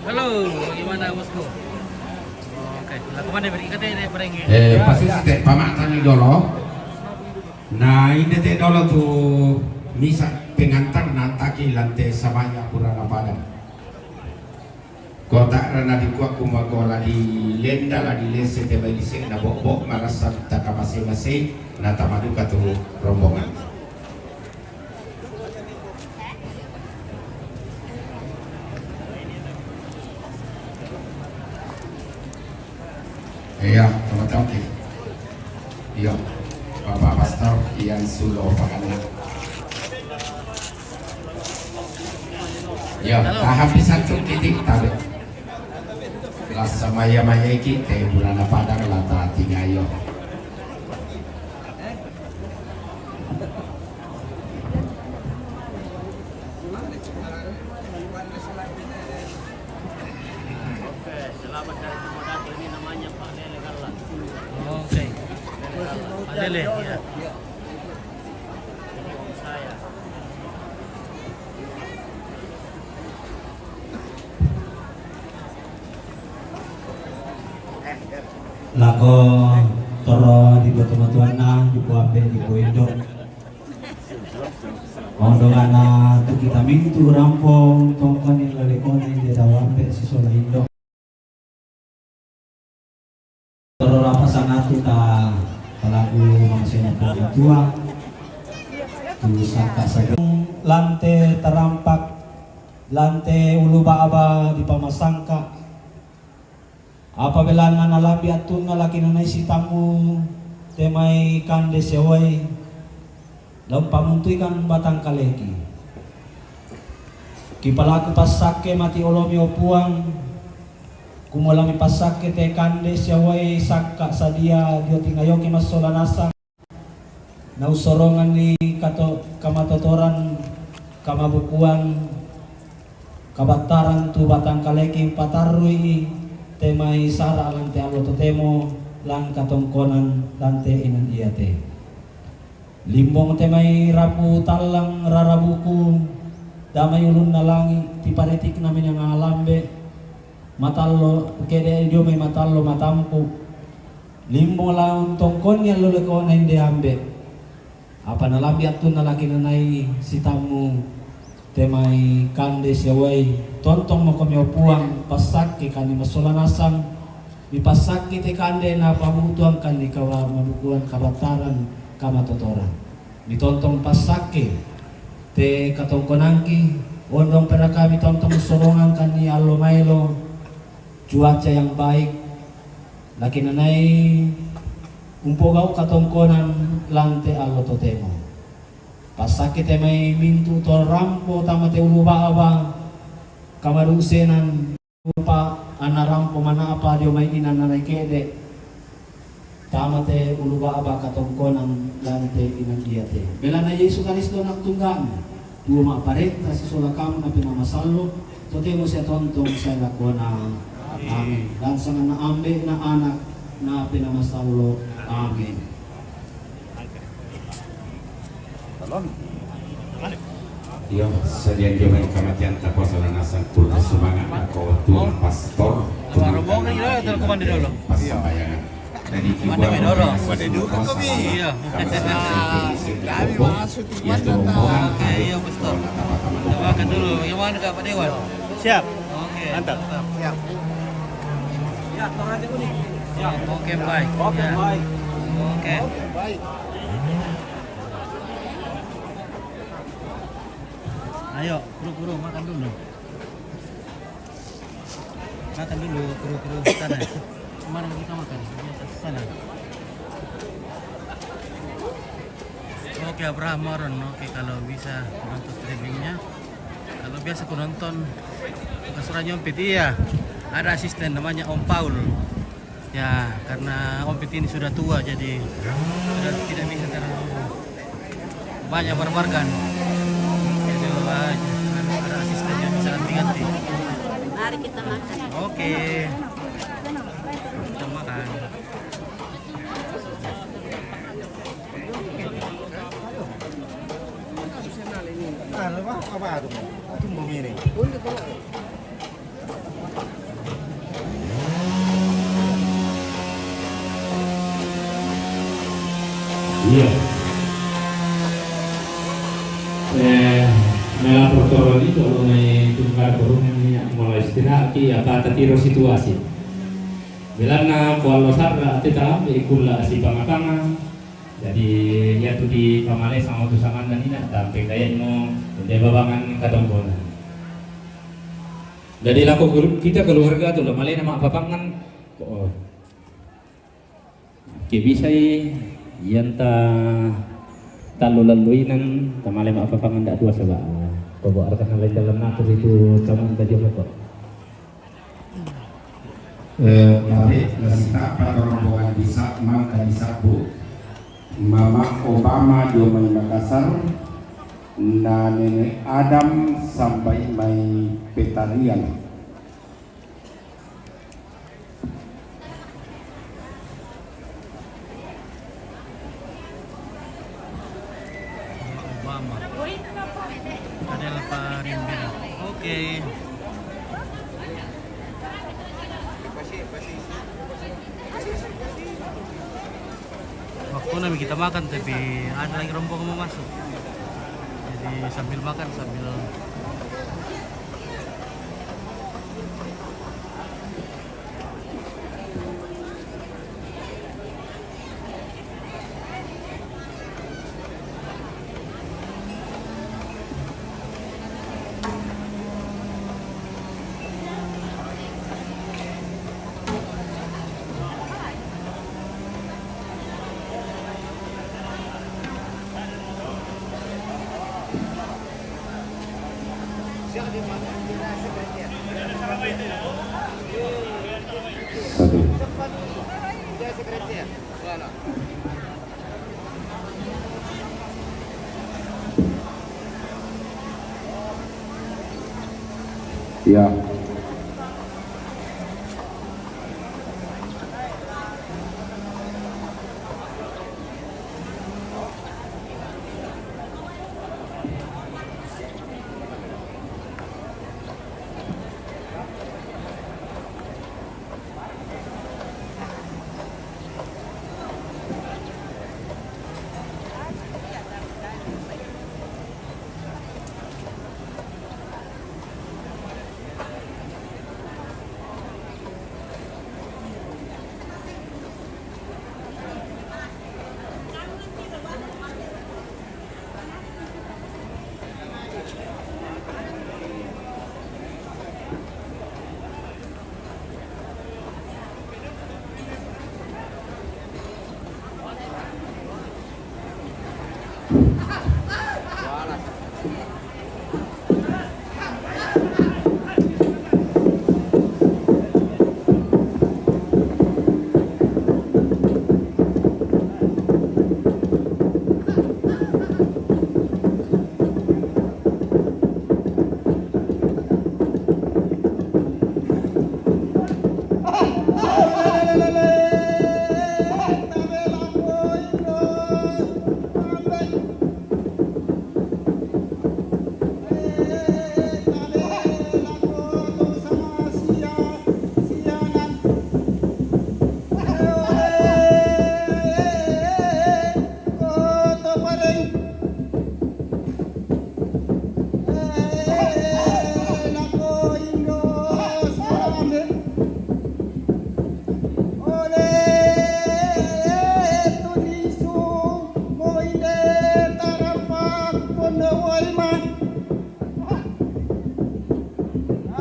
Halo, bagaimana, bosku? Oke, lah, kemana, Bri? Katanya dia prank, ya? Eh, pasti setiap pamatani dolo. Nah, ini te dolo tu misa pengantar nantaki lante samaya purana padang. Kota rana dikua kumago la dilenda, la dilese te bai dise na bobo, marasa taka mase-mase, na tama duka tu rombongan. Iya, tama-tama ki. Iya, Bapak Pastor Ian Sulo Pakana. Iya, tahan pisan tu kitik tabe. Lasa maya-maya iki, te purana padang lata tingayo. Oke, selamat dari Kumodato. Ini namanya Pak Lele Galak. Oke. Lele Galak. Pak Lele, ya. Saya. Lako toro di boto matuanna, di poambe, di poindo. Ondongana tu kita mintu rampong tongkoni lalekona inde tawampe sisola indo. Toro rapa sanatu ta palagu mamasena Puang Matua. Tu saka saja. Lante tarampak, lante ulu baba di pamasangka. Apa belanna nalambi attunna laki nanai sitammu te mai kande siawai, lao pamuntuikan batang kaleki. Kipalaku passakke mati olomi o Puang, kumulami passakke te kande siawai sakka sadia dio tingayoki massola nasang. Naussoronganni kato-, kamatotoran, kamabukuan, kabattaran tu batang kaleki patarrui te mai sara lante allo totemo lan katongkonan lante inan iate. Limbong te mai rapu tallang rarabuku, damai ulunna langi, tiparitikna minanga lambe, matallo kede dio mai matallo matampu. Limbo lao tongkonni allo lekona inde ambe. Apa nalambi attunna laki nanai sitammu te mai kande siawai, tontong mokomi o Puang, passakke kani massola nasang, mi passakke te kande na pabutuang kani kawa mabukuan kabattaran kamatotoran. Mi tontong passakke. Te katongkonangki, ondong pera kami tontong sorongan kani allo maelo, cuaca yang baik, lakinanai umpogau katongkonan lante allo totemo. Passakke te mai mintu to rampo tama te ulu ba'ba, kamadusenan rupa anna rampo manapa dio mai inan nanae ke'de. Tama te ulu ba'ba katongkonan lante inan iate. Belana Yesu Karisto anak tungganna. Tuo ma'parenta sisola kamu na Penaa Masallo, totemo sia tontong sae lakona. Amin. Dan sanganna Ambe na Anak na Penaa Masallo. Amin. Iyo, sadian dio mai kamatean takuasa na nasang kurna sumanga' nako tuang pastor. Rombongan iyo, telepon dulu. Passambayangan. Jadi kiba dulu. Iya. Kami masuk. Oke, iya, pastor. Kita makan dulu. Bagaimana, Pak Dewan? Siap. Oke. Mantap. Siap. Ya, tor aja kuning. Ya, oke, baik. Oke, baik. Oke. Oke, baik. Ayo, kru-kru, makan dulu. Makan dulu, kru-kru sana. Kemana kita makan? Di atas sana. Oke, Abraham Moron. Oke, kalau bisa nonton streamingnya. Kalau biasa ku nonton, bukan suaranya Om Pit, iya. Ada asisten namanya Om Paul. Ya, karena Om Pit ini sudah tua, jadi sudah tidak bisa terlalu banyak berbarkan. Jadi, ada asisten yang bisa ganti-ganti. Mari kita makan. Oke. Kita makan. Iya. Eh, mela portoro itu kalau naik tungkar burung ini mulai istirahat ki apa tadi situasi. Belanna kuallo sarra te talampe kulla sipanga-panga. Jadi iatu di pamale sama tu sanganna nina tampe kayakmu de babangan katongkonan. Jadi lako kita keluarga tu lo malena ma'papangan. Oh. Ke bisai ianta tallu lalluinan tamale ma'papangan da dua saba. Pobo arta na lain dalam natu itu tamu tadi apa? Eh, tapi nasita'pa to rombongan bisa mangka disabbu Mama Obama dio mai Makassar, na Nenek Adam sampai mai Petarian. Obama. Ada apa, Rinda? Oke. Waktu nami kita makan, tapi ada lagi rombongan mau masuk. Jadi sambil makan, sambil Satu. Ya.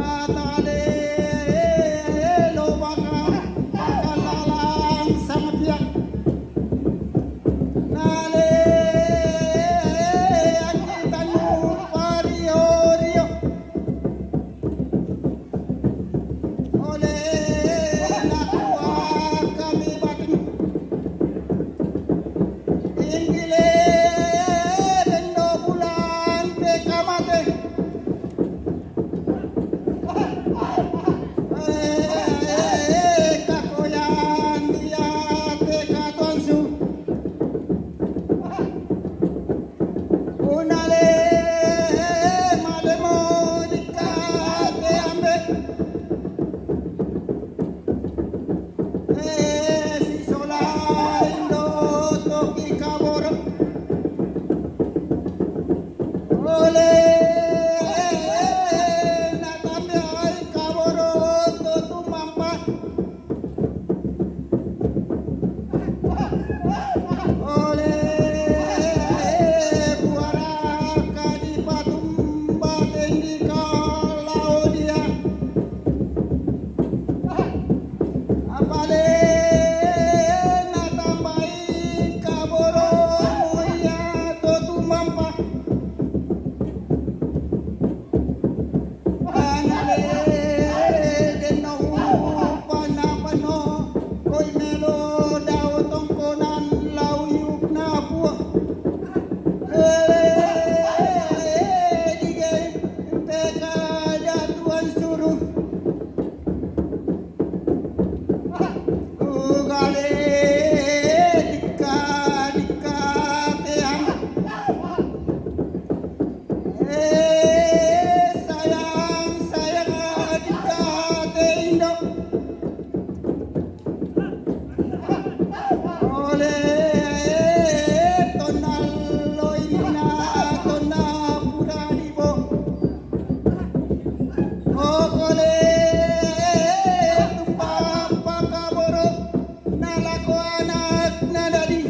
Tale lo baka, baka lalang sang piak. Nale aki tanu pario-rio. Ole nakua kami batin. Ingkile bendo bulan pe kamate. Eh, eh, eh, kakoyan dia te katuan su. Unale, male mo dikate ambe. Eh, si sola indo toki kaboro. Ole, na tambe ai kaboro to tumampa. Ole, buara kadi patumba tendi ka lao dia. Apale na tambai kaboro moya to tumampa. Anale deno panapano koi melo dau tongkonan lau yuk na pua. Ele dige peka datuan suruh. Ugale dika dika teang. Eh, sayang, sayang, dika te indo. Ole, tonal lo ini na, tona pura di bo. Okole, tumba pakaboro, nalako anak nadadi.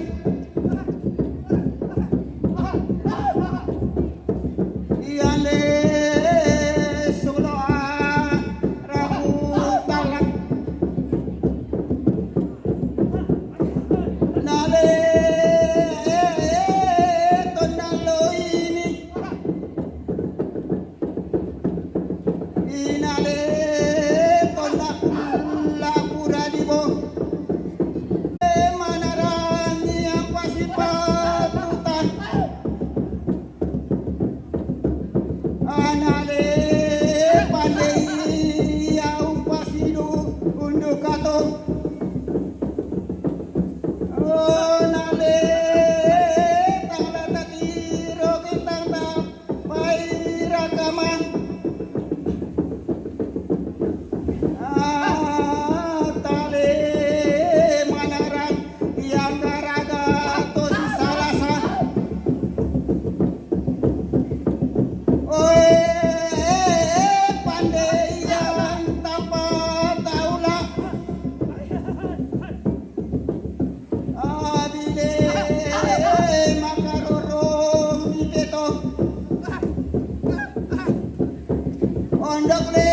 Iale soloa rabu talak. Nale tonalo ini. Inale tonda lapura di bo. Manarani apa si patutan. Anale pandei ya umpasidu undukato. Anale tala tatiro kintang ta Pairakaman. Ah, tale manarang yang garaga to si salasa. Oe, pandai yang tapa taula. Abile makarorong mite to. Ondok le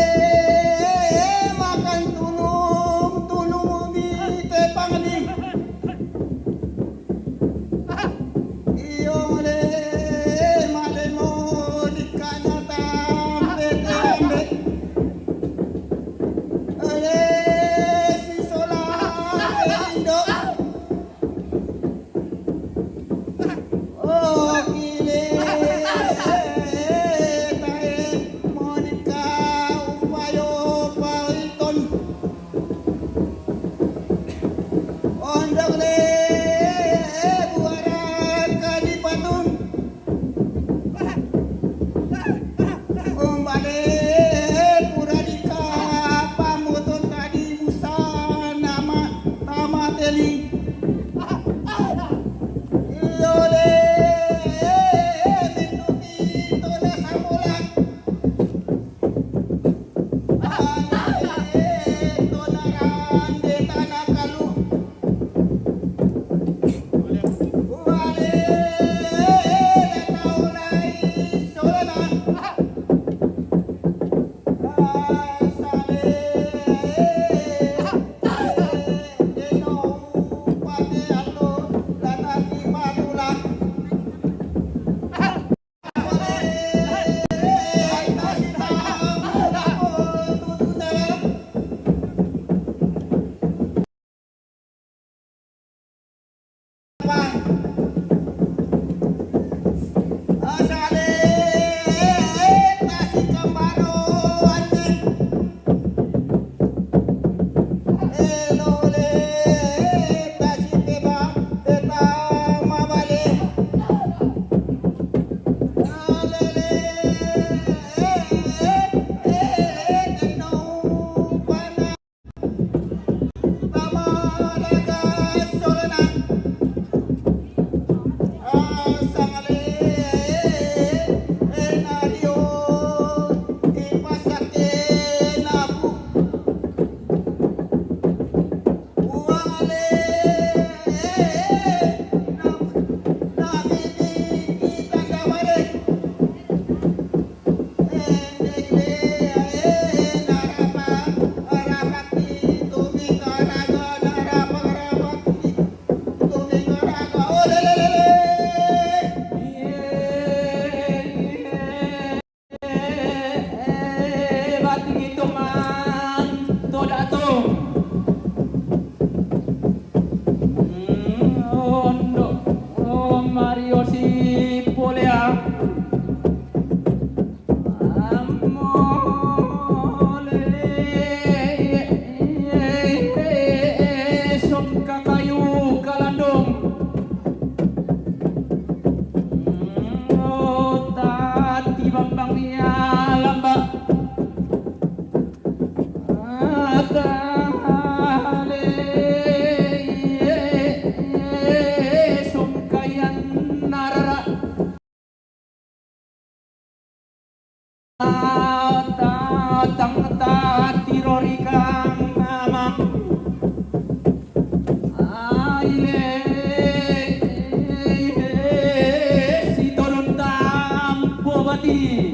makan tulung, tulung mite pangni. Iyo le malemo di kanata mete ambe. Ale si sola indo. Tang ta tiro ri kang amang. Ai le, si tolon tampo bati.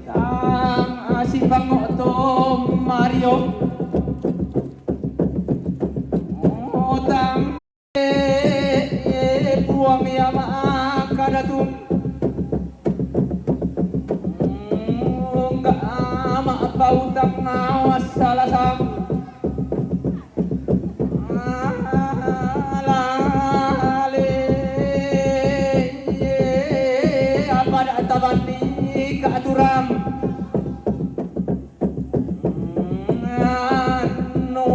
Tang asi pango to mario. Tang Puang ya makadatun. Nga ama pautang ngawas salasang. Alale, apa da tabani ka aturam. Anu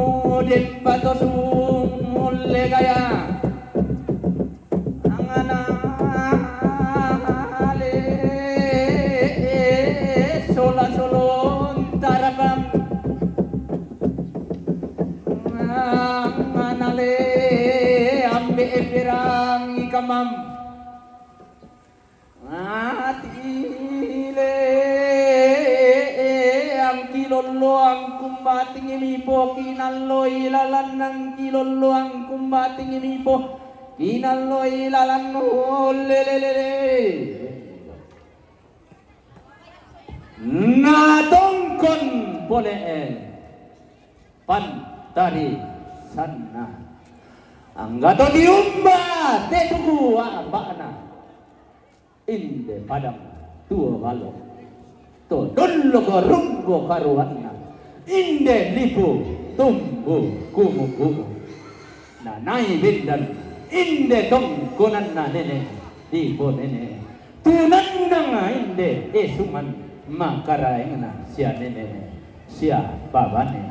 den bato sumulle gaya. Angana ale sola solon tarabam. Angana le ambe eperang ikamam. Atile ang kilollo ang kumbating imipo kinallo ilalan ang kilollo ang kumbating imipo kinallo ilalan lelelele. Natongkon pole e pantari sanna anggato diumba te tuku abana. Inde padang tuo balo to dollo ko runggo karuanna. Inde lipu tumbu kumu-kumu. Na nai bendan inde tongkonanna nene di bo nene. Tunannanga inde esungan makaraengna sia nene. Sia babane.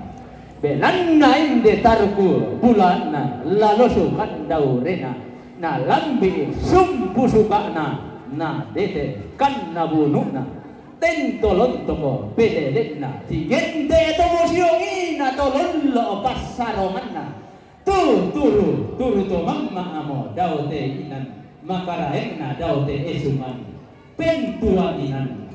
Belanna inde taruku bulanna lalosu kandaurena. Na lambi sumpu sukana na dete kanna bununa. Tento lontoko pelelenna tigente tomo siongina tolollo passaronganna. Tu turu turu to mamma amo daote inan makaraenna daote esuman pentuan inan.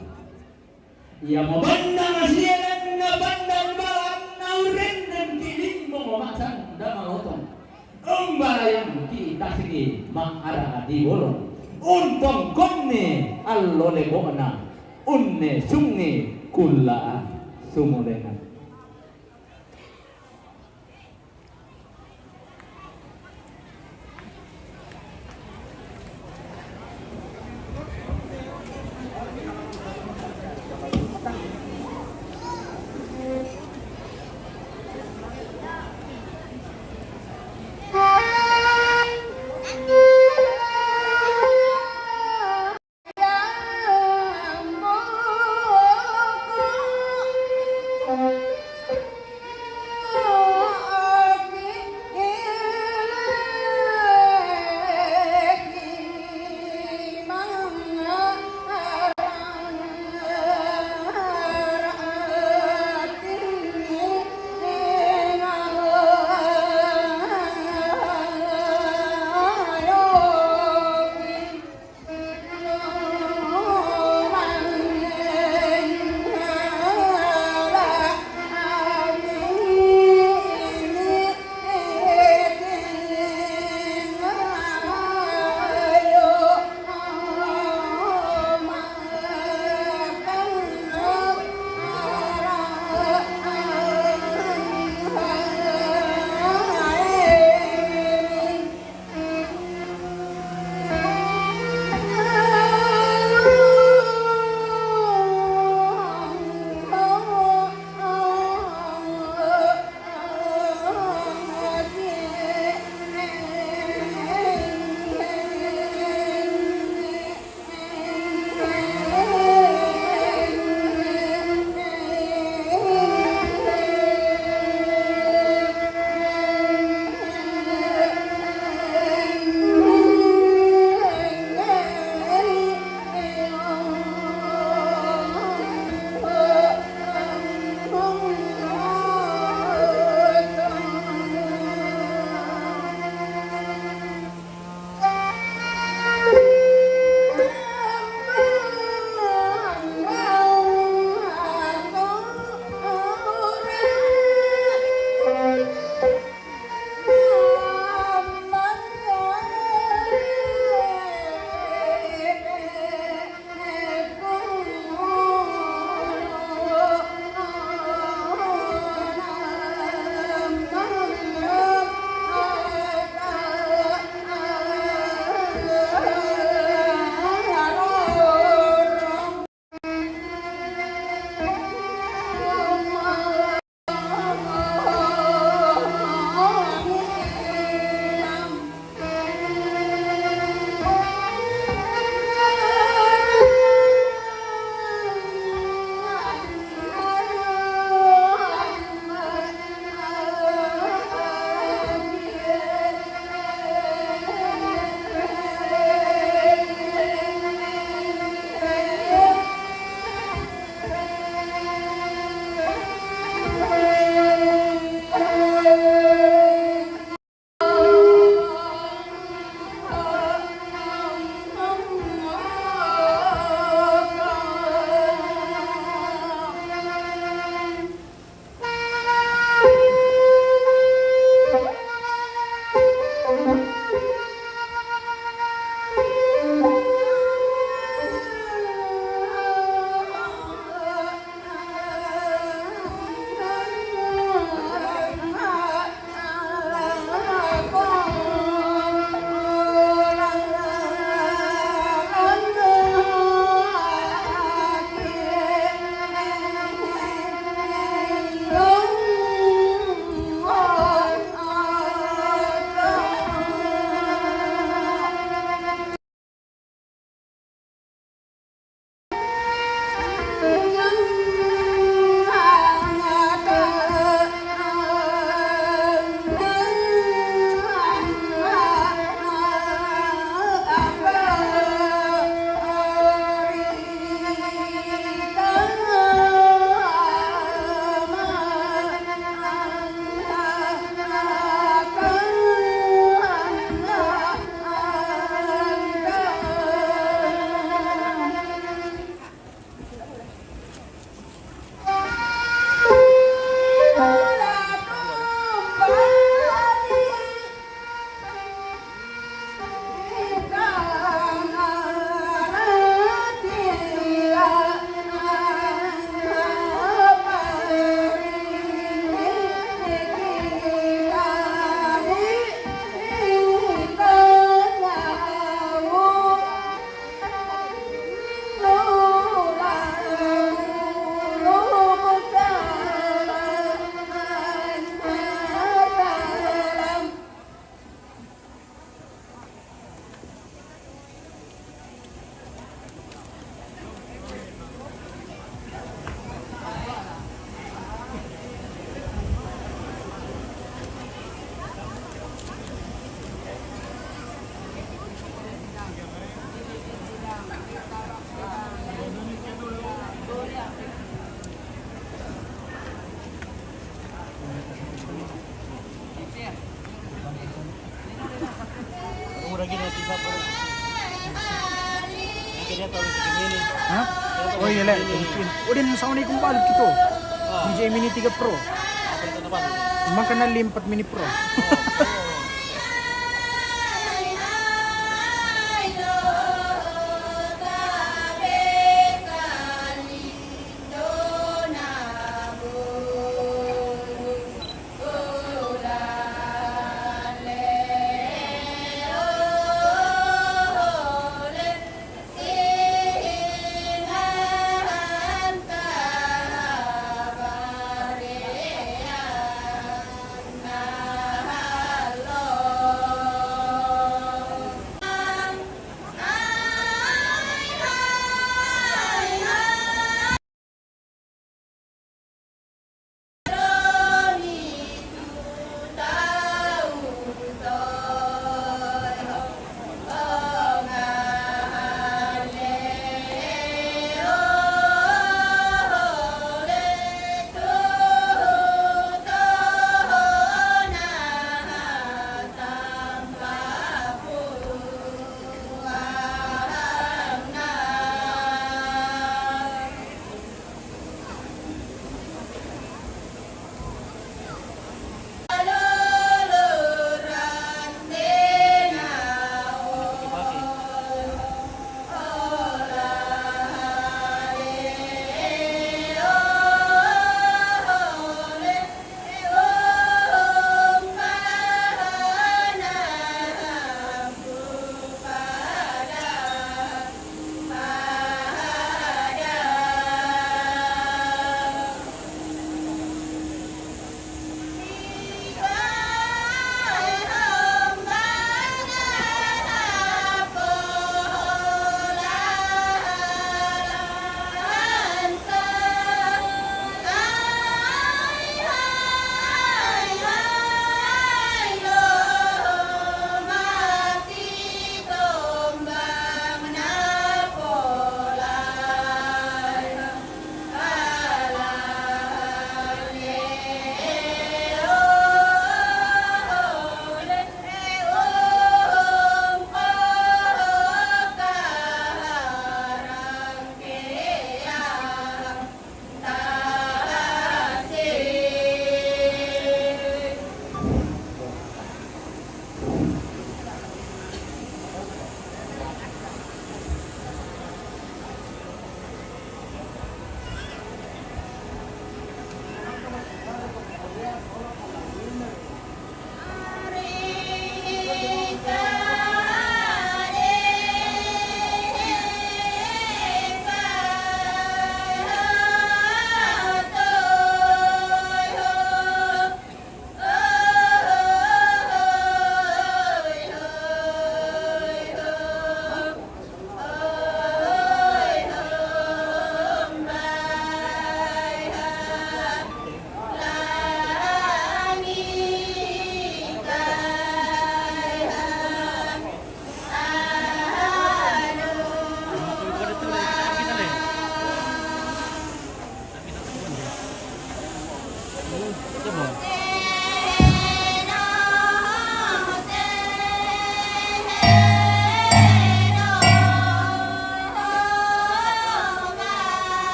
Iya mo bannang sielanna bandal balanna urenneng ki limbong maksanda malotong. Umbarayang ki tasiki ma'ara di bolong. Untong konne allo lebokna unne sungi kulla sumulena. Ha? Oh iya, le. Oh, din sa una ikong balot kito. D J Mini tiga Pro. Mangkanali empat Mini Pro.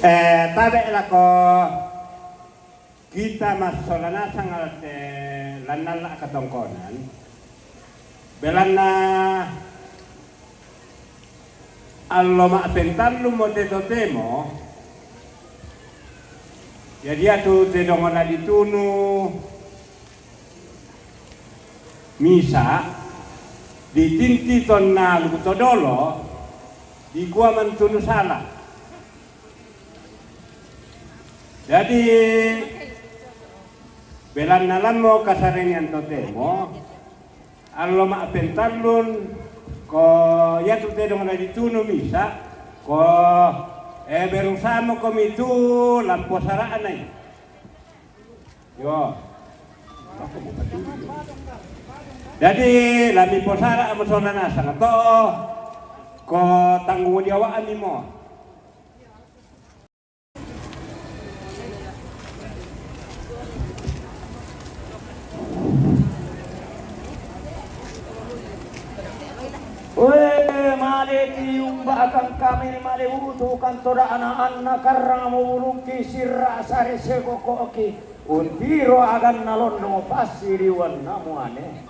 Eh, tabe' lako kita massola nasang alat, eh, lannalla' katongkonan. Belanna allo ma'pentallummo te totemo, jadi atu tedongna ditunu misa', ditinti tonna lubu todolo, dikua mantunu sala. Jadi, belanna lammo kasarenian totemo, allo ma'pentallun, ko iatu tedongna ditunu misa', ko, eh, berusamo komitu lampo sara'nai. Yo. Jadi, lami posara' mo sola nasang to, ko tanggung jawab ami mo. Oe, male ki umba'akang kami ni male utu kantoda'na anna karrang mubulungki sirra sare sekoko'ki, untiro aganna londong passiriwanna muane.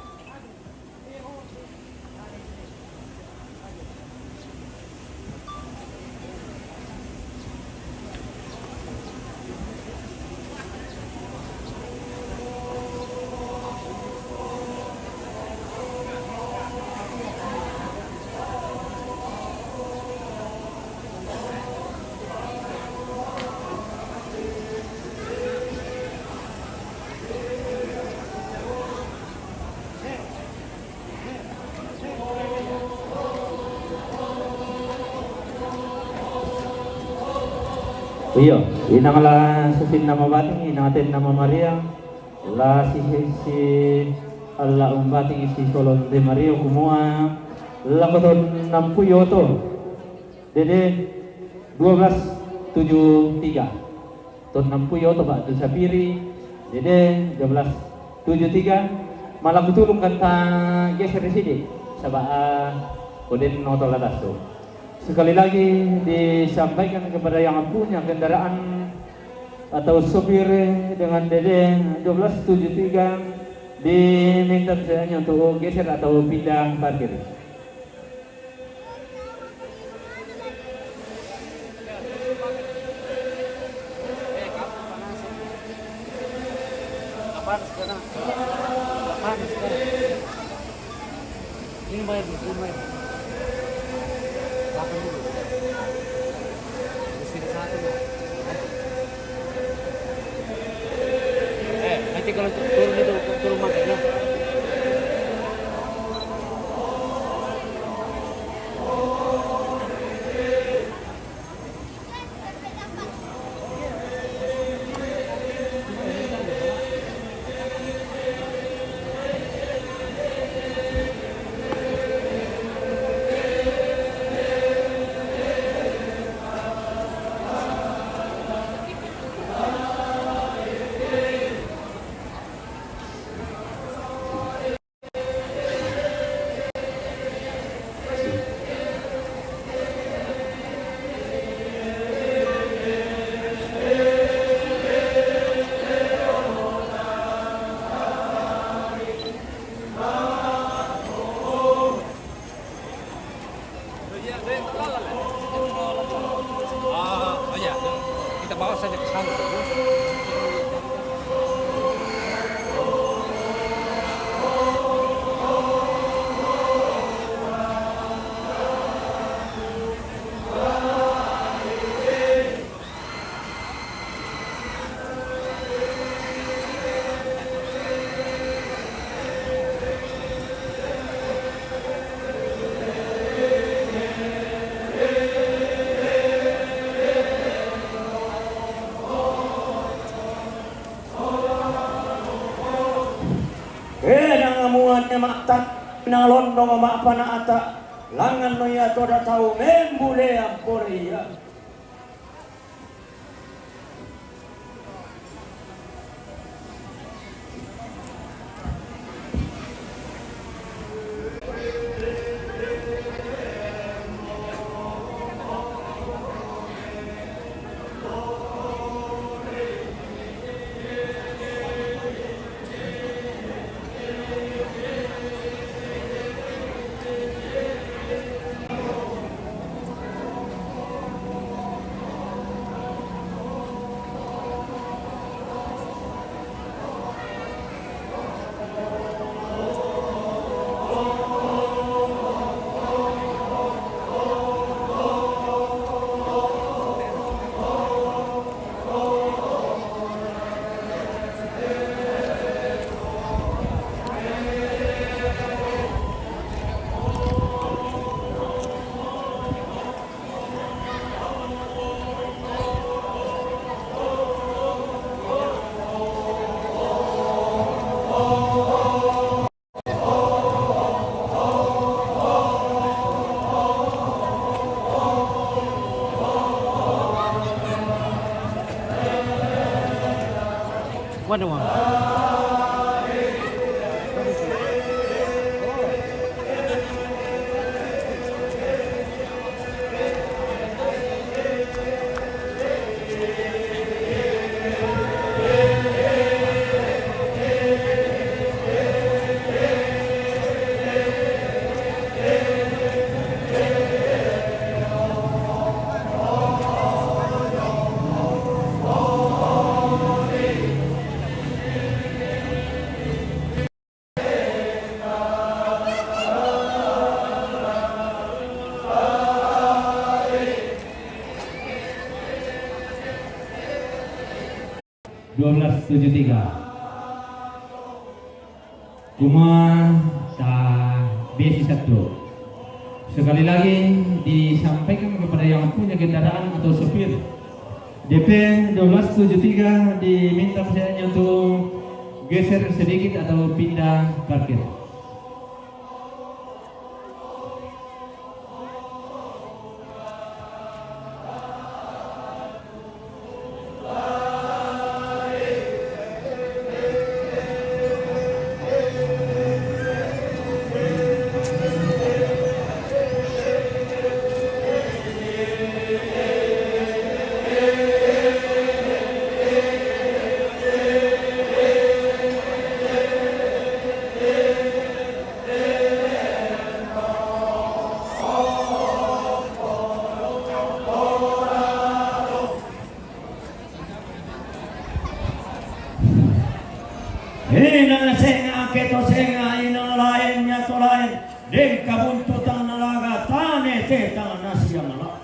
Iyo, inang la susinna mabating, inang atenna mamariang, la si, si alla umbating si solon ri Mario kumua, lako ton nampui oto, Dede dua belas tujuh tiga. Ton nampui oto, Pak, tu Sapiri, Dede dua belas tujuh tiga. Mala kutulung kan ta geser di sini, saba, ah, koden oto la dasu. Sekali lagi disampaikan kepada yang punya kendaraan atau sopir dengan Dede dua belas tujuh tiga, diminta sebenarnya untuk geser atau pindah parkir. Apaan sekarang? Apaan sekarang? Ini bayar dulu, ini bayar. Delapan dulu. Mesin satu, ya. Eh, nanti kalau turun itu, turun makan, ya. Eh, nang muanne mattan, nang londong ma'pana'ta, langngan no ia toda tau membulean pole ia. Dua belas tujuh tiga. Kumua ta besi satu. Sekali lagi disampaikan kepada yang punya kendaraan atau sopir. D P dua belas tujuh tiga diminta pesiarnya untuk geser sedikit atau pindah parkir. Ina senga keto senga ina lain nyato lain. Deng kabuntutan nalaga tane te tanah siang la.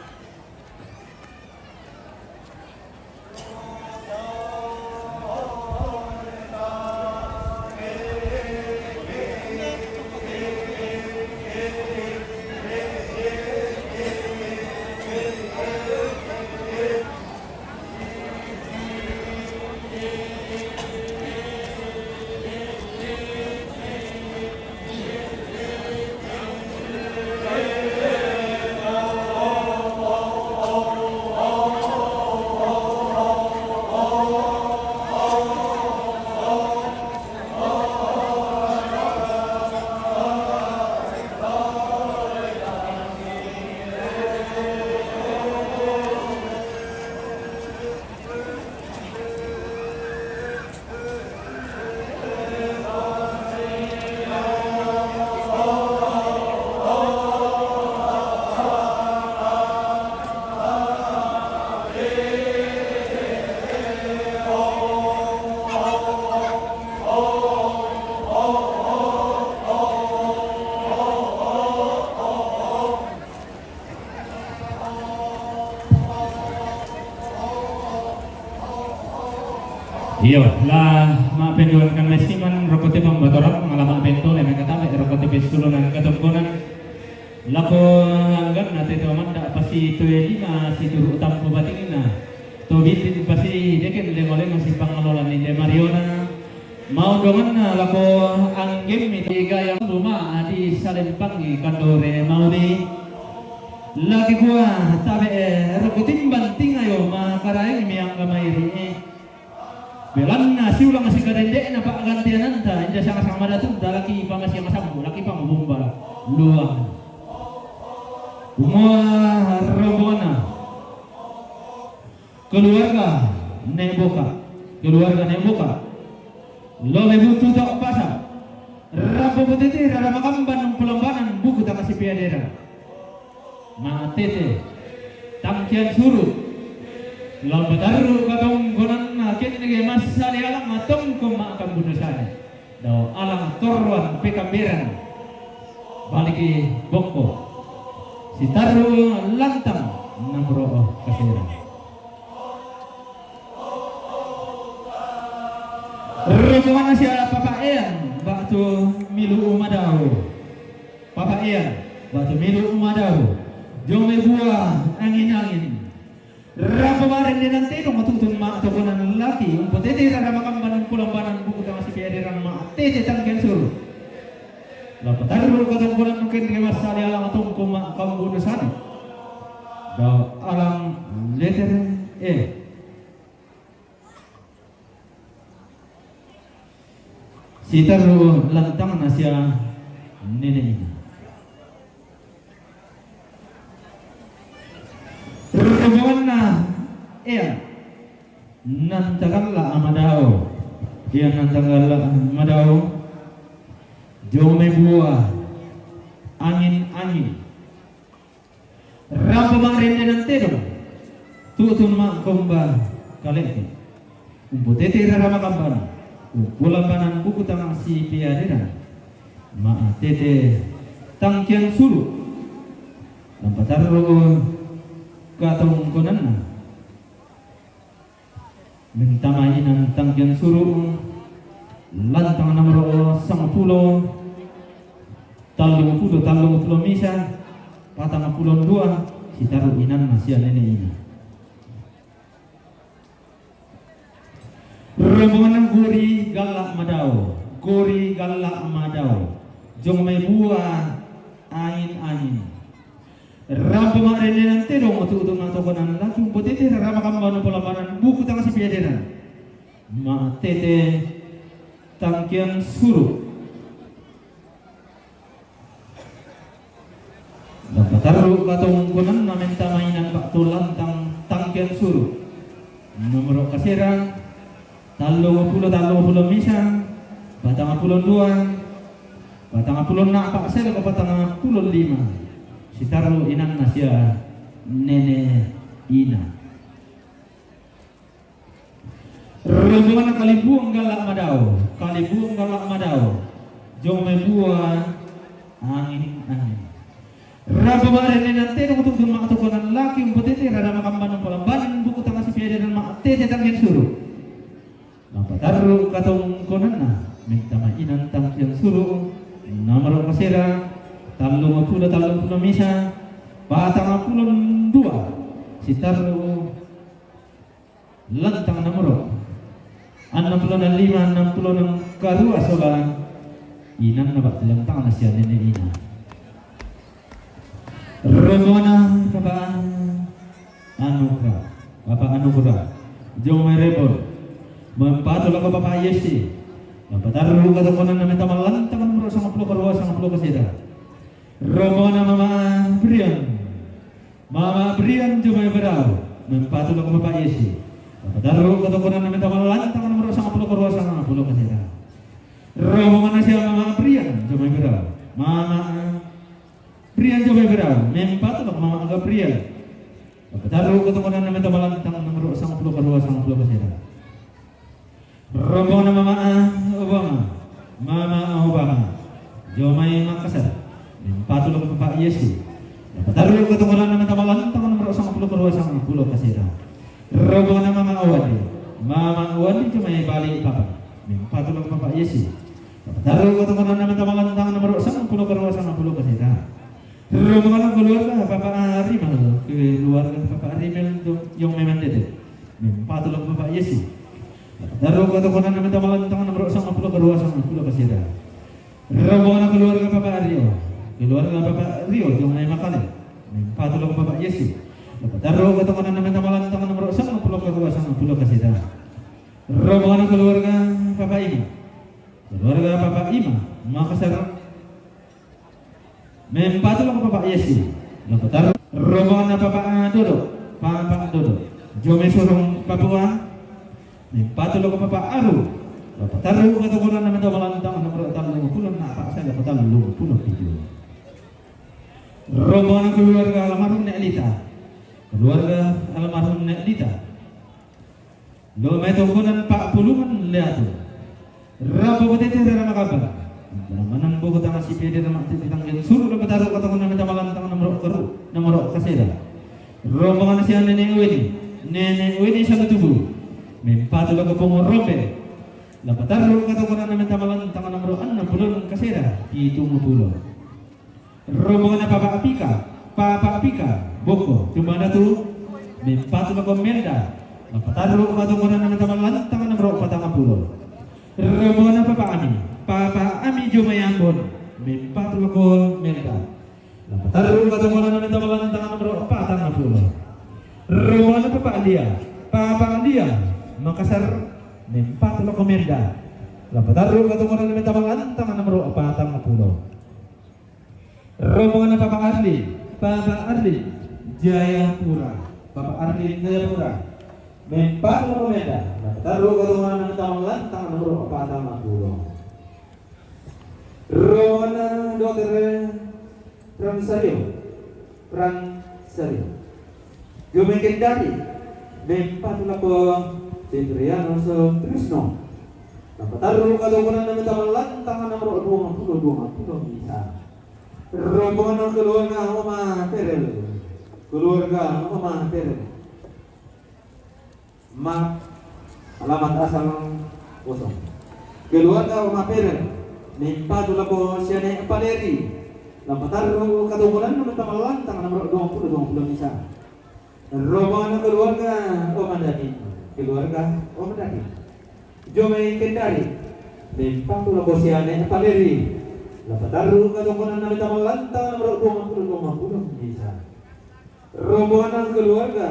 Iyo, la ma'penduan kan mesiman roko te pambatorang, la ma'pentole mekatabe roko te pesulunan katongkonan. Lako angganna te to manda' pasitoe lima situru' tampo batinna. To bitin pasideken lemo-lemo sipangallolan inde mariona. Maondonganna lako anggemmi tiga yang luma' disalempangi kandore mauni. Laki kua tabe' roko timbang tingayo makaraengmi angga mairi'. Belanna siulang sikadende'na pa'gantiananta, inda sanga-sanga madatunta laki pamasiang sambu, laki pamabumba luang. Kumua rombonganna. Keluarga Neboka, keluarga Neboka. Lobe butu to' pasa. Rampo butiti rara makamban umpulambanan buku tama sipiaderan. Ma'tete tangkian suru'. Lao patarru' katongkonanna kennege massali alang matongko ma'kambunusane. Dao alang torroan pekamberan. Baliki bokko. Sitarru' lantang namro'o kaseran. Rombonganna sia Papa Ean ba'tu Milu Umadao. Papa Ean ba'tu Milu Umadao. Jomai bua angin-angin. Rampo ma'rendenan tedong tutun ma'tokonan laki, umpotete rara makamban umpulambanan buku tama sipiaderan ma'tete tangkian suru'. Lao patarru' katongkonan mungkin ri massali alang tongko ma'kambunusane. Dao alang letere e. Sitarru' lantangna sia nene'ina. Rombonganna Ean Nantagalla Amadao. Ean Nantagalla Amadao. Jomai bua angin-angin. Rampo ma'rendenan tedong. Tutun ma'komba kale'ki. Umpotete rara makamban. Umpulambanan buku tama sipiaderan. Ma'tete tangkian suru'. Lao patarru' katongkonanna. Mentama inan tangkian suru', lantang namaro' sangpulo, tallungpulo, tallungpulo misa, patangpulo dua, sitarru' inanna sia nene'ina. Rombonganna Gori Galla Madao, Gori Galla Madao, jong mai bua Angin-angin. Rampo ma'rennenan tedong otu-otu ma'tokonan laki umpotete rarama kambana polambanan buku tang sipiaderan. Ma'tete tangkian suru. Lampatarru katongkonanna menta mainan ba'tu lantang tangkian suru. Nomoro kasera, tallu pulo, tallu pulo misa, patang pulo dua, patang pulo na pa'sel ko patang pulo lima. Sitarru inanna sia nene ina. Rombonganna Kalimbuang Galla Madao, Kalimbuang Galla Madao, jong mai bua Angin-angin. Rampo ma'rennenan tedong otu-otu ma'tokonan laki umpotete rarama kambana polambanan buku tang sipiaderan ma'tete tangkian suru. Lampatarru katongkonanna menta mainan tangkian suru. Nomoro kasera, tallu pulo, tallu pulo misa, patang pulo dua. Sitarru lantang nomoro annang pulo lima, annang pulo karua sola inanna ba'tu lantangna sia nene ina. Rombonganna Bapak Anugrah, Bapak Anugrah, jong mai Rebon. Mempatu lako Bapak Yesi. Lampatarru katongkonanna menta malantang nomoro sangpulo karua, sangpulo kasera. Rombonganna Mama Brian. Mama Brian jong mai Berau, mempatu lako Bapak Yesi. Lampatarru katongkonanna menta malantang nomoro sangpulo karua, sangpulo kasera. Rombonganna sia Mama Brian jong mai Berau. Mama Brian jong mai Berau, mempatu lako Mama Gabriel. Lampatarru katongkonanna menta malantang nomoro sangpulo karua, sangpulo kasera. Rombonganna Mama Obama, Mama Obama, jong mai Makassar, mempatu lako Bapak Yesi. Lampatarru katongkonanna menta malantang nomoro sangpulo karua, sangpulo kasera. Rombonganna Mama Awandi, Mama Awandi jong mai Balikpapan, mempatu lako Bapak Yesi. Lampatarru katongkonanna menta malantang nomoro sangpulo karua, sangpulo kasera. Rombonganna keluarga Bapak Arimel, keluarga Bapak Arimel jong mai Mandete, mempatu lako Bapak Yesi. Lampatarru katongkonanna menta malantang nomoro sangpulo karua, sangpulo kasera. Rombonganna keluarga Bapak Rio, keluarga Bapak Rio jong mai Makale, mempatu lako Bapak Yesi. Lampatarru katongkonanna menta malantang nomoro sangpulo karua, sangpulo kasera. Rombonganna keluarga Bapak Ima, keluarga Bapak Ima Makassar, mempatu lako Bapak Yesi. Lampatarru rombonganna Bapak Dodo, Bapak Dodo, jong mai Sorong Papua, mempatu lako Bapak Aru. Lampatarru katongkonanna menta malantang nomoro tallu pulo na pa'sel ko tallu pulo pitu. Rombonganna keluarga almarhum Nek Lita, keluarga almarhum Nek Lita. Lo mai tongkonan pa'pulungan leatu. Rampo matete rarama kambana. Manang buku tang sipiaderan ma'tete tangkian suru. Lampatarru katongkonanna menta malantang nomoro karu, nomoro kasera. Rombonganna sia Nene Weni, Nene Weni Salutubu, mempatu lako Pungu Rombe. Lampatarru katongkonanna menta malantang nomoro annang pulo kasera, pitung pulo. Rombonganna Papa Apika, Papa Apika, Boko, Tumandatu, mempatu lako Melda. Lampatarru katongkonanna menta malantang nomoro patang pulo. Rombonganna Papa Ami, Papa Ami jong mai Ambon, mempatu lako Melda. Lampatarru katongkonanna menta malantang nomoro patang pulo. Rombonganna Papa Lia, Papa Lia, Makassar, mempatu lako Melda. Lampatarru katongkonanna menta malantang nomoro patang pulo. Rombonganna Papa Arli, Papa Arli, Jayapura, Papa Arli Jayapura, mempatu lako Melda. Lampatarru katongkonanna menta malantang nomoro patang pulo. Rombonganna Dokter Fransario, Fransario, jong mai Kendari, mempatu lako Cipriano Sutrisno. Lampatarru katongkonanna menta malantang nomoro duang pulo, duang pulo misa. Rombonganna keluarga Oma Perel, keluarga Oma Perel. Maaf, alamat asal kosong. Keluarga Oma Perel, mempatu lako sia Nek Paleri. Lampatarru katongkonanna menta malantang nomoro duang pulo, duang pulo misa. Rombonganna keluarga Oma David, keluarga Oma David. Jo mai Kendari, mempatu lako siane Paleri. La patarru katongkonanna menta mallantang nomoro duampulo duampulo misa. Rombongan keluarga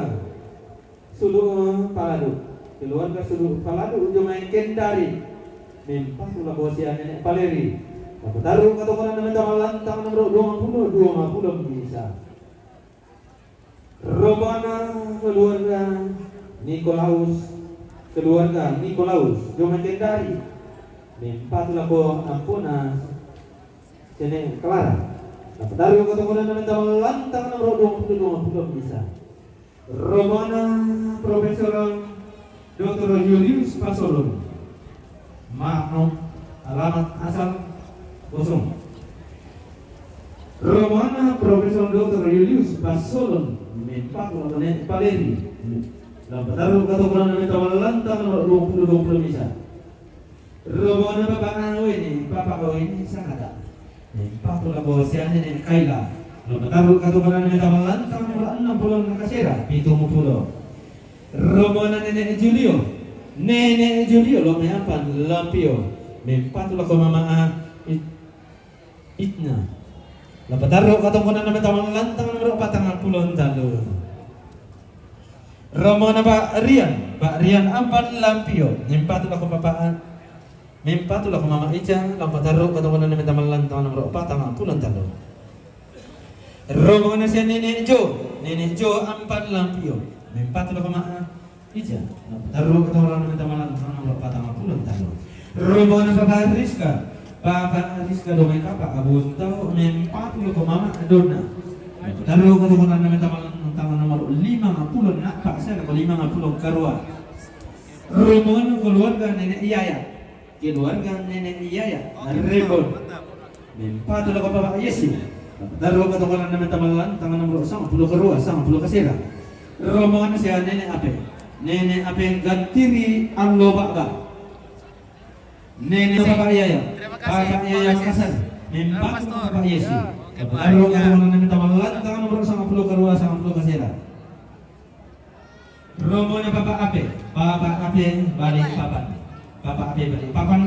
Sulu Paladu. Keluarga Sulu Paladu jo mai Kendari, mempatu lako siane Paleri. La patarru katongkonanna menta mallantang nomoro duampulo duampulo misa. Rombongan keluarga Nikolaus, keluarga Nikolaus jo mai Kendari, mempatu lako ampona siane Clara. La patarru katongkonanna menta mallantang nomoro duampulo duampulo misa. Rombongan Profesor Doktor Julius Pasolon. Maaf, alamat asal kosong. Rombongan Profesor Doktor Julius Pasolon, mempatu lako ne Paleri. La patarru katongkonanna menta mallantang nomoro duampulo duampulo misa. Rombongan Papa Aweni, Papa Aweni Sangata. Mempatu lako siane ne Kaila. La patarru katongkonanna menta mallantang nomoro enneng pulo kasera, pitung pulo. Rombongan Nenek Julio. Nenek Julio lo mai Ampan Lampio. Mempatu lako Mama A-, It-, Itna. La patarru katongkonanna menta mallantang nomoro patang pulo tallu. Rombongan Pak Rian, Pak Rian Ampan Lampio, mempatu lako Papa A-, mempatu lako Mama Ica, la patarru katongkonanna menta mallantang nomoro patang pulo tallu. Rombongan sia Nenek Jo, Nenek Jo Ampan Lampio, mempatu lako Mama Ica, la patarru katongkonanna menta mallantang nomoro patang pulo tallu. Rombongan Papa Rizka, Papa Rizka lo mai Papa Abun Tau, mempatu lako Mama Donna. La patarru katongkonanna menta mallantang nomoro lima pulo, na pa saya lako lima pulo karua. Rombongan keluarga Nenek Yaya. Keluarga Nenek Yaya. Rebon. Mempatu lako Papa Yesi. La patarru katongkonanna menta mallantang nomoro sampulo karua, sampulo kasera. Rombongan sia Nenek Ape. Nenek Ape Gantiri Allo Baba. Nenek Papa Yaya. Papa Yaya Makassar. Mempatu lako Papa Yesi. La patarru katongkonanna menta mallantang nomoro sampulo karua, sampulo kasera. Rombongan Papa Ape, Papa Ape Balikpapan. Papa Ape Balikpapan.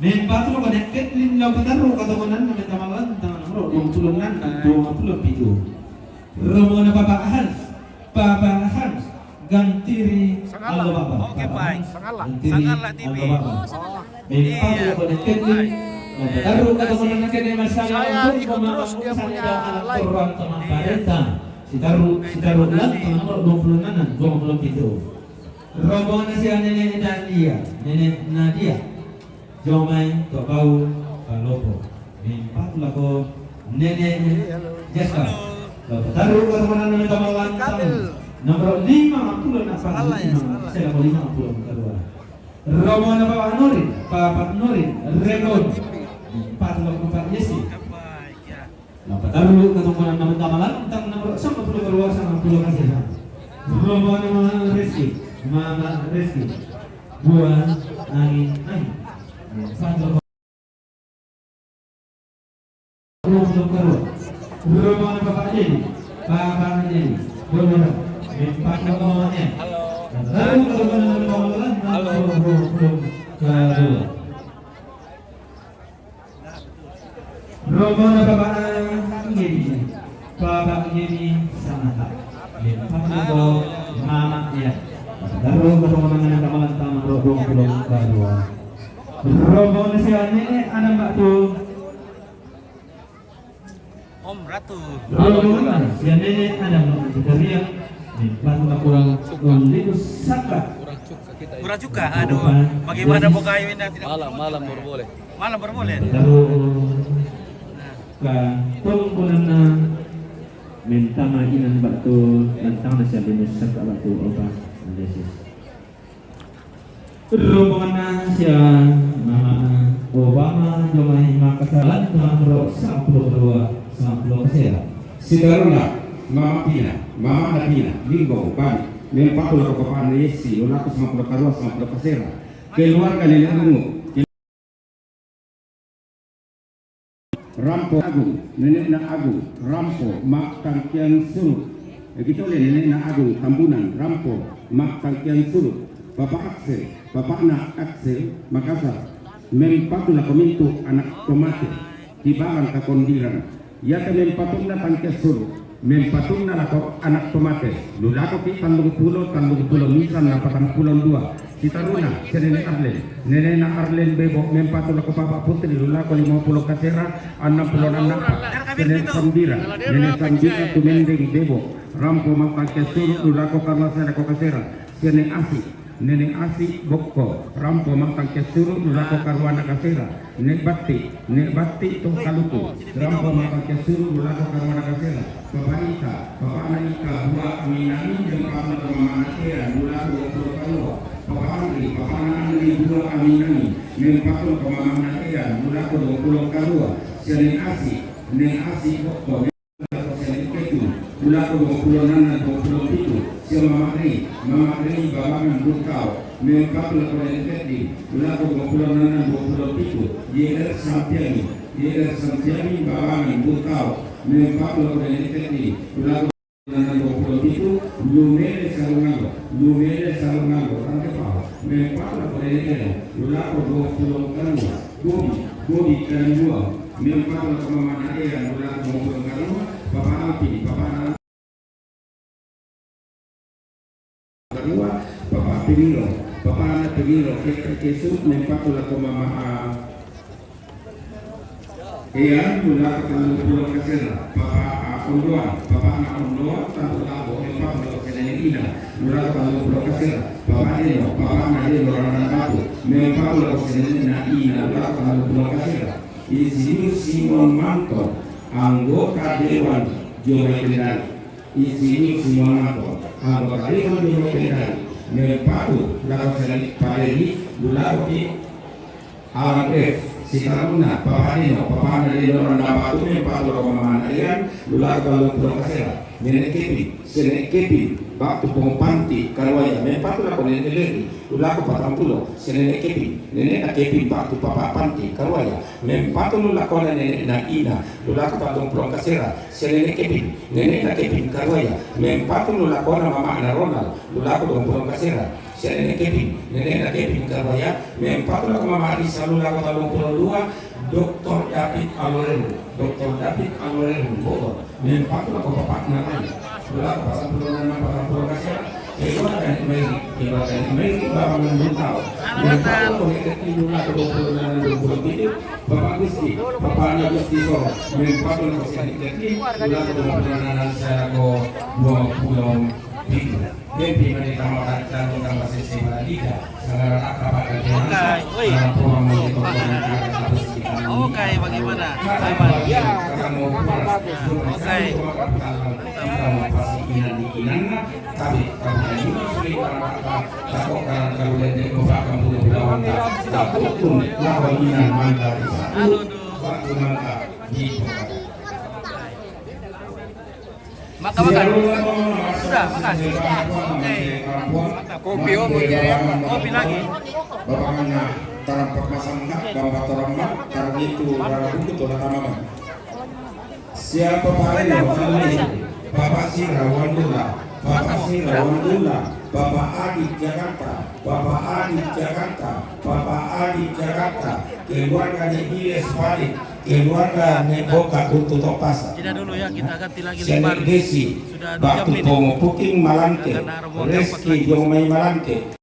Mempatu lako Nenek Ketlin, la patarru katongkonanna menta mallantang nomoro duampulo enneng, duampulo pitu. Rombongan Papa Hans, Papa Hans Gantiri Allo Baba. Oke, Papa Hans Gantiri Allo Baba. Mempatu lako Nenek Ketlin. La patarru katongkonanna kene masalah untuk ikut terus dia punya live. Sitaru, sitaru lantang nomoro duampulo enneng, duampulo pitu. Rombongan sia Nenek Nadia, Nenek Nadia. Jo mai Tokau Palopo. Mempatu lako Nenek Jaska. La patarru katongkonanna menta mallantang nomoro lima pulo na pa, lima, saya lako lima pulo karua. Rombongan Papa Norin, Papa Norin, Rebon. Mempatu lako Papa Yesi. La patarru katongkonanna menta mallantang nomoro sampulo karua, sampulo kasera. Rombongan Mama Reski, Mama Reski. Buah angin, angin. Mempatu lako Rombongan Bapak Dedi, Bapak Dedi, Bodoran, mempatu lako mamanya. Lalu rombongan Bapak Lan, halo, rombongan kedua. Rombongan Bapak Dedi, Bapak Dedi Samata, mempatu lako mamanya. Lalu rombongan Bapak Lan, rombongan kedua. Rombongan sia Nenek Anang Batu. Om Ratu. Rombongan sia Nenek Anang Batu Tarian. Mempatu lako Om Linus Saka. Kurang cuka, aduh. Bagaimana Bokayu ini tidak. Malam, malam baru boleh. Malam baru boleh. Taruh ka tongkonanna menta mallantang batu, lantang na sia Linus Saka batu, opa. Yesus. Rombongan sia mama Obama jo mai Makassar, lantang nomoro sampulo dua, sampulo kasera. Sitaruna mama Pina, mama na Pina, Linggo, Bali, mempatu lako Papa Yesi, lako sampulo karua, sampulo kasera. Keluarga Nenek Rungu. Rampo Agung, Nenekna Agung, Rampo, Mak Tangkiang Surut. Begitu le Nenekna Agung, Tambunan, Rampo, Mak Tangkiang Surut. Papa Axel, papa'na Axel Makassar, mempatu lako mintu' ana' to mate, tibalang kakondiran. Iate mempatunna tangke sulu', mempatunna lako ana' to mate, lu lakoki' tallung pulo, tallung pulo misan na patang pulo dua. Sitaruna, sia nene' Arlen, nene'na Arlen Bebo, mempatu lako Papa Putri, lu lako lima pulo kasera, annang pulo annan napa, sia nene' Sambira, nene' Sambira Tumendeng Bebo, rampo mattangke sulu', lu lako karua sia lako kasera, sia nene' Asi', nene' Asi' Bokko, rampo mattangke sulu', lu lako karuana kasera, nene' Batti, nene' Batti to Kaluku, rampo mattangke sulu', lu lako karuana kasera, Papa Ita, papa'na Ita Bua Aminami, mempatu lako mama'na Ea, lu lako dua pulo karua, Papa Andri, papa'na Andri Bua Aminami, mempatu lako mama'na Ea, lu lako dua pulo karua, sia nene' Asi', nene' Asi' Bokko, lako sia nene' Ketu, lu lako dua pulo annan, dua pulo pitu, sia Mama Ri, Mama Ri Babangan Bungkao, mempatu lako nene' Ketu, lu lako dua pulo annan, dua pulo pitu, Y R Sampiani, Y R Sampiani Babangan Bungkao, mempatu lako nene' Ketu, lu lako annan, dua pulo pitu, Lumele Salungallo, Lumele Salungallo, tante pao, mempatu lako nene' Ea, lu lako dua pulo karua, Bobi, Bobi Kalimbua, mempatu lako mama'na Ea, lu lako dua pulo karua, Papa Alpi, papa'na karua, Papa Pemiro, papa'na Pemiro, Ketu Kesu, mempatu lako mama, a, Ea, lu lako tallung pulo kasera, Papa, a, Ondoan, papa'na Ondoan, tallung lako, mempatu lako sia nene' Ina, lu lako tallung pulo kasera, Papa Deno, papa'na Deno Randangbatu, mempatu lako sia nene'na Ina, lu lako tallung pulo kasera, Insinyur Simon Manto, anggota Dewan dio mai Kendari, Insinyur Simon Manto, anggota Dewan dio mai Kendari, mempatu lako sia nene' Paderi, lu lakoki' Alan F. Sitaruna, papa'na Deno, papa'na Deno Randangbatu, mempatu lako mama'na Ea, lu lako tallung pulo kasera, nene' Kepin, sia nene' Kepin, ba'tu Pong Panti Karuaja, mempatu lako nene' Leri, lu lako patang pulo, sia nene' Kepin, nene'na Kepin, ba'tu Papa Panti Karuaja, mempatu lu lakona nene'na Ina, lu lako tallung pulo kasera, sia nene' Kepin, nene'na Kepin Karuaja, mempatu lu lakona mama'na Ronald, lu lako duang pulo kasera, sia nene' Kepin, nene'na Kepin Karuaja, mempatu lako mama Risa, lu lako tallung pulo dua, Doktor David Alorenu, Doktor David Alorenu Bogor, mempatu lako papa'na Rai, lu lako patang pulo annan, patang pulo kasera, keluarga nene'na Eri, keluarga nene'na Eri Babangan Bungkao, mempatu lako nene' Ketu, lu lako dua pulo annan, dua pulo pitu, Papa Gusti, papa'na Gusti Soro, mempatu lako sia nene' Ketu, lu lako dua pulo annan, sia lako dua pulo pitu. Dempi mani tama tama sisi maladika, sangaran apa pada. Oke, woi. Oke, bagaimana? Oke. Tapi kamu juga sulit, anak-anak. Takut karena kamu dan dia bapak kamu punya belawan, tak, tak hukum, lawan inan mangga. Aduh, aduh. Waktu mangga di Maka, maka. Sudah, makan. Oke. Kopi, oh, kopi lagi. Kopi lagi. Bapak Ana, tarang permasalahan, Bapak Torang, tarang itu, tarang itu, tarang tanaman. Siapa Pak Eno? Bapak Sira Wandula, Bapak Sira Wandula, Bapak Adi Jakarta, Bapak Adi Jakarta, Bapak Adi Jakarta, keluarga Negiles Pade, keluarga Neboka untuk Topasa. Tidak dulu ya, kita ganti lagi. Sia nene' Desi, sudah ba'tu Pongo Puking Malangke, Reski Jomai Malangke.